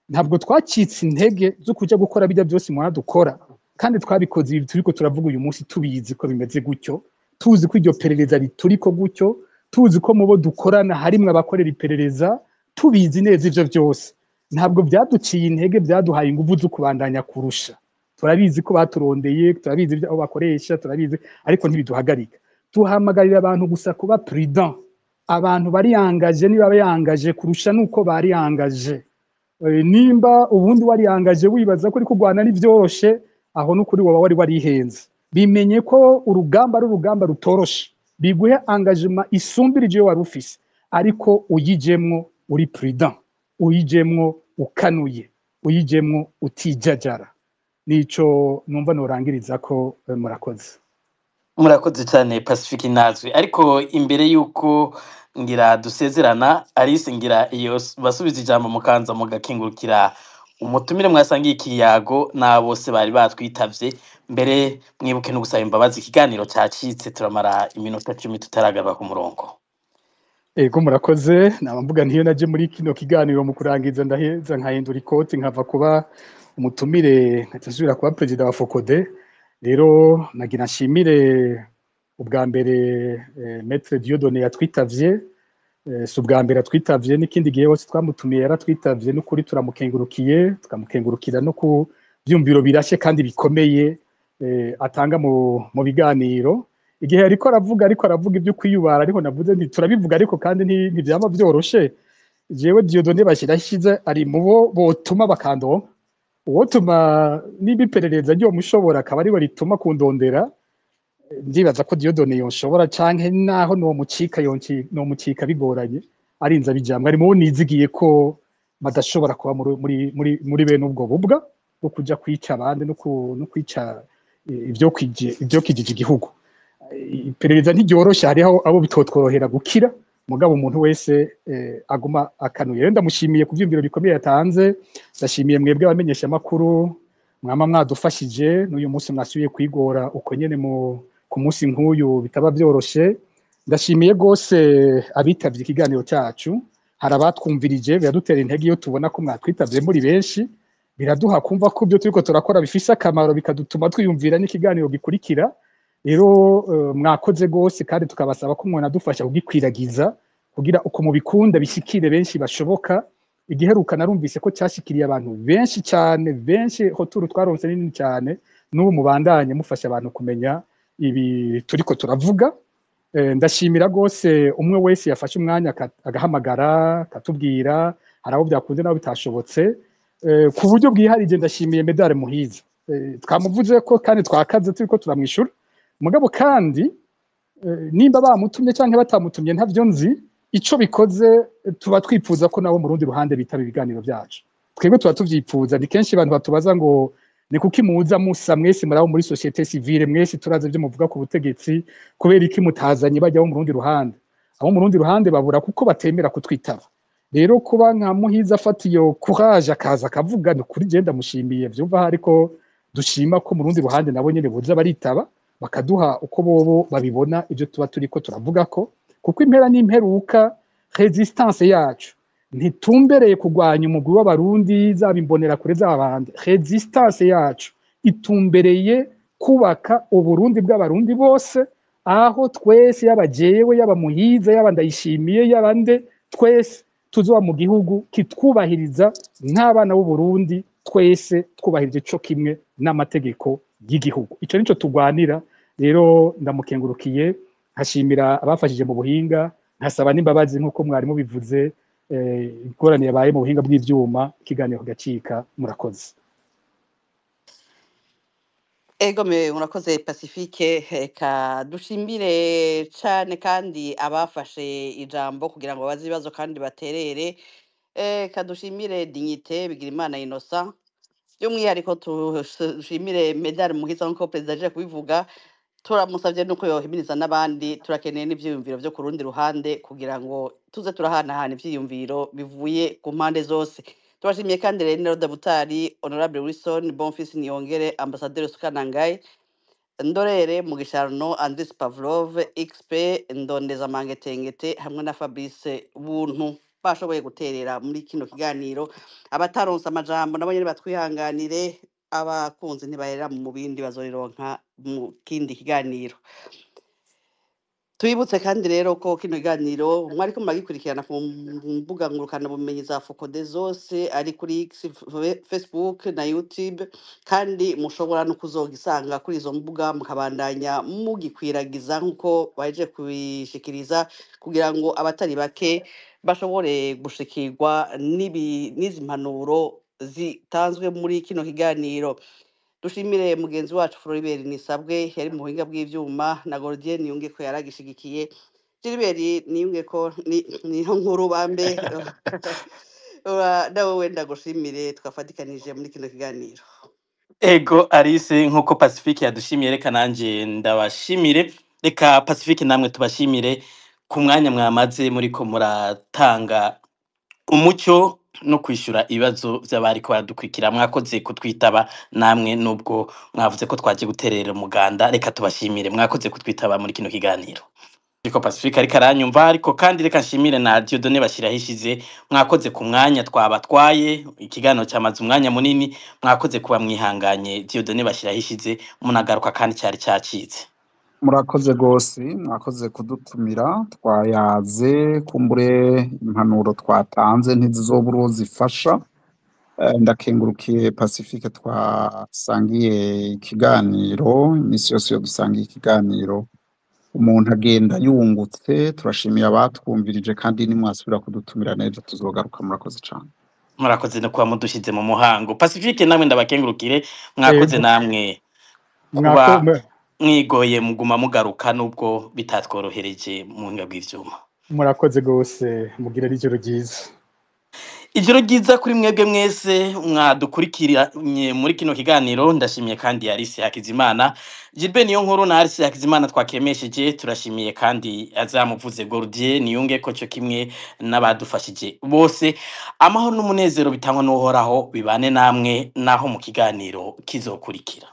Ntabwo twacitse intege zo kuja gukora bijya byose mwana dukora, kandi twabikoze ibi turiko turavuga uyu munsi tubizi ko bimeze gutyo, tuzi ko iryo perereza rituriko gutyo, tuzi ko mu bo dukorana harimwo abakorera iperereza, tubizi neza ivyo byose. Ntabwo byaduciye intege, byaduhaye inguvu zo kubandanya kurusha. Turabizi ko baturondeye, turabizi ibyo aho bakoresha, turabizi, ariko ntibiduhagarika. Tuhamagarira abantu gusa kuba prudent. Abantu bariyangaje, niba bayangaje kurusha nuko bariyangaje. Nimba ubundi wariyangaje wibaza ko uri kurwana n'ivyoroshe, aho n'ukuri woba wari warihenze. Bimenye ko urugamba ari urugamba rutoroshe, biguhe engagement isumbirije iyo wari ufise, ariko uyijemwo uri prudent, uyijemwo ukanuye, uyijemwo utijajara. Nico numva norangiriza ko. Murakoze. Murakoze cyane, Pacifique Nazwi. Ariko imbere y'uko ngira dusezerana, Alice, ngira iyo basubiza ijambo, mukanza mugakingurukira umutumire mwasangiye ikiyago na bose bari batwitavye. Mbere mwibuke no gusaba imbabazi, ikiganiro cacitse, turamara iminota 10 tutaragaruka ku murongo. Ego, murakoze. Naba mvuga ntiyo naje muri kino kiganiro, mu kurangiza ndaheza nkahindura ikoti, nkava kuba umutumire, nkaca nsubira kuba perezida wa FOCODE. Rero nagira nshimire ubwa mbere Maître Dieudonné yatwitavye. Si ubwa mbere atwitavye, n'ikindi gihe hose twamutumiye yaratwitavye. N'ukuri turamukengurukiye, tukamukengurukira no ku vyumviro birashe kandi bikomeye atanga mu biganiro. Igihe ariko aravuga ibyo kwiyubara, ariko navuze nti turabivuga, ariko kandi ntivyama vyoroshe. Jewe Dieudonné Bashirashize ari mu bo botuma bakandonka, uwotuma niba iperereza ryomushobora akaba ariwe rituma kundondera. Ndibaza ko Dieudonné yonshobora, canke naho nomucika nomucika bigoranye, arinze abijamwo. Ari mu bo nizigiye ko badashobora kuba muri bene ubwo bubwa. bwo kuja kwica abandi no kwica ivyo kijije igihugu. Iperereza ntiryoroshe, hariho abo bitotworohera gukira, mugabo umuntu wese aguma akanuye. Rero ndamushimiye ku vyiyumviro bikomeye yatanze, ndashimiye mwebwe abamenyesha makuru mwama mwadufashije n'uyu munsi mwasubiye kwigora uko nyene mu ku munsi nk'uyu bitaba vyoroshe. Ndashimiye gose abitavye ikiganiro cacu, hari abatwumvirije, biradutera intege iyo tubona ko mwatwitavye muri benshi, biraduha kumva ko ibyo turiko turakora bifise akamaro, bikadutuma twiyumvira n'ikiganiro gikurikira. Rero mwakoze gose, kandi tukabasaba ko mwanadufasha kugikwiragiza kugira uko mubikunda bishikire benshi bashoboka. Igiheruka narumvise ko cyashikiriye abantu benshi cyane, benshi hoturu twaronse nini cyane. N'ubu mubandanye mufasha abantu kumenya ibi turiko turavuga. Ndashimira gose umwe wese yafashe umwanya agahamagara akatubwira, hari abo byakunze n'abo bitashobotse. Ku buryo bwiharije ndashimiye Medare Muhiza. Twamuvuze ko kandi twakaze turiko turamwishura, mugabo kandi nimba bamutumye canke batamutumye ntavyo nzi, ico bikoze tuba twifuza ko nabo mu rundi ruhande bitaba ibiganiro byacu. Twebwe tuba tuvyifuza. Ni kenshi abantu batubaza ngo ni kuki muza musa mwese murabo muri société civile, mwese turazi ibyo muvuga ku butegetsi, kubera iki mutazanye bajya mu rundi ruhande? Abo mu rundi ruhande babura kuko batemera kutwitaba. Rero kuba nka Muhiza afata iyo courage akaza akavuga, ni kuri je ndamushimiye, vyumva ariko dushima ko mu rundi ruhande nabo nyene boza baritaba bakaduha uko bobo babibona ibyo tuba turiko turavuga ko, kuko impera n'imperuka résistance yacu ntitumbereye kurwanya umugwi w'abarundi, zaba imbonerakure z'abandi. Résistance yacu itumbereye kubaka uburundi bw'abarundi bose, aho twese, yaba jewe, yaba Muhiza, yaba Ndayishimiye, yaba nde, twese tuzoba mu gihugu kitwubahiriza nk'abana b'Uburundi, twese twubahirije ico kimwe n'amategeko y'igihugu. Ico nico tugwanira. Rero ndamukengurukiye, nkashimira abafashije mu buhinga, nkasaba n'imbabazi nk'uko mwari mubivuze, ingorane yabaye mu buhinga bw'ivyuma, ikiganiro kigacika. Murakoze. Ego me murakoze Pacifique, reka dushimire cane kandi abafashe ijambo kugira ngo babaze ibibazo kandi baterere. Reka dushimire Dignité Bigirimana Innocent, by'umwihariko dushimire Medal Muhiza nk'uko perezida aje kubivuga, turamusavye nuko yohimiriza n'abandi. Turakeneye n'ivyiyumviro vyo ku rundi ruhande kugira ngo tuze turahanahana ivyiyumviro bivuye ku mpande zose. Turashimiye kandi rero Butari, Honorable Wilson Bonfils Niyongere, Ambassadeur Sukanangaye, Ndorere Mugisharno, Andris Pavlov, XP Ndondeza Mangetengete hamwe na Fabrice Buntu bashoboye guterera muri kino kiganiro. Abataronse amajambo nabo nyene batwihanganire, abakunzi ntibahera mu bindi, bazorironka mu kindi kiganiro. Twibutse kandi rero ko kino kiganiro mwariko muragikurikirana ku mbuga ngurukana bumenyi za Fokode zose, ari kuri X, Facebook na YouTube, kandi mushobora no kuzogisanga kuri izo mbuga mukabandanya mugikwiragiza nk'uko baje kubishikiriza, kugira ngo abatari bake bashobore gushikirwa n'izi mpanuro zitanzwe muri kino kiganiro. Dushimire mugenzi wacu Floribert Nisabwe yari mu buhinga bw'ivyuma, na Gordien Niyunge ko yaragishigikiye. Gilbert Niyunge ko niyo nkuru bambe nawe wenda gushimire twafatikanije muri kino kiganiro. Ego Alice, nkuko Pacifique yadushimiye, reka nanje ndabashimire. Reka Pacifique namwe tubashimire ku mwanya mwamaze muriko muratanga umucyo no kwishura ibibazo vy'abariko baradukurikira. Mwakoze kutwitaba namwe, nubwo mwavuze ko twaje guterera umuganda, reka tubashimire, mwakoze kutwitaba muri kino kiganiro. Ariko Pacifique ariko aranyumva, ariko kandi reka nshimire na Dieudonné Bashirahishize, mwakoze ku mwanya twabatwaye, ikiganiro cyamaze umwanya munini, mwakoze kuba mwihanganye Dieudonné Bashirahishize, munagaruka kandi cyari cyacitse. Murakoze gose, mwakoze kudutumira, twayaze, kumbure impanuro twatanze ntizizobura uwo zifasha. Ndakengurukiye Pacifique twasangiye ikiganiro, imisi yose iyo dusangiye ikiganiro umuntu agenda yungutse. Turashimiye abatwumvirije kandi nimwasubira kudutumira neza tuzogaruka. Murakoze cane. Murakoze no kuba mudushize mu muhango. Pacifique namwe ndabakengurukire, mwakoze Ego namwe kuba mwako mwigoye muguma mugaruka nubwo bitatworohereje mu buhinga bw'ivyuma. Murakoze gose, mugire n'ijoro ryiza. Ijoro ryiza kuri mwebwe mwese mwadukurikiranye muri kino kiganiro. Ndashimiye kandi Alice Hakizimana, Gilbert niyo nkuru na Alice Hakizimana twakemesheje. Turashimiye kandi azamuvuze Gordier niyunge ko cyo kimwe n'abadufashije bose. Amahoro n'umunezero bitangwa n'Uhoraho bibane namwe naho mu kiganiro kizokurikira.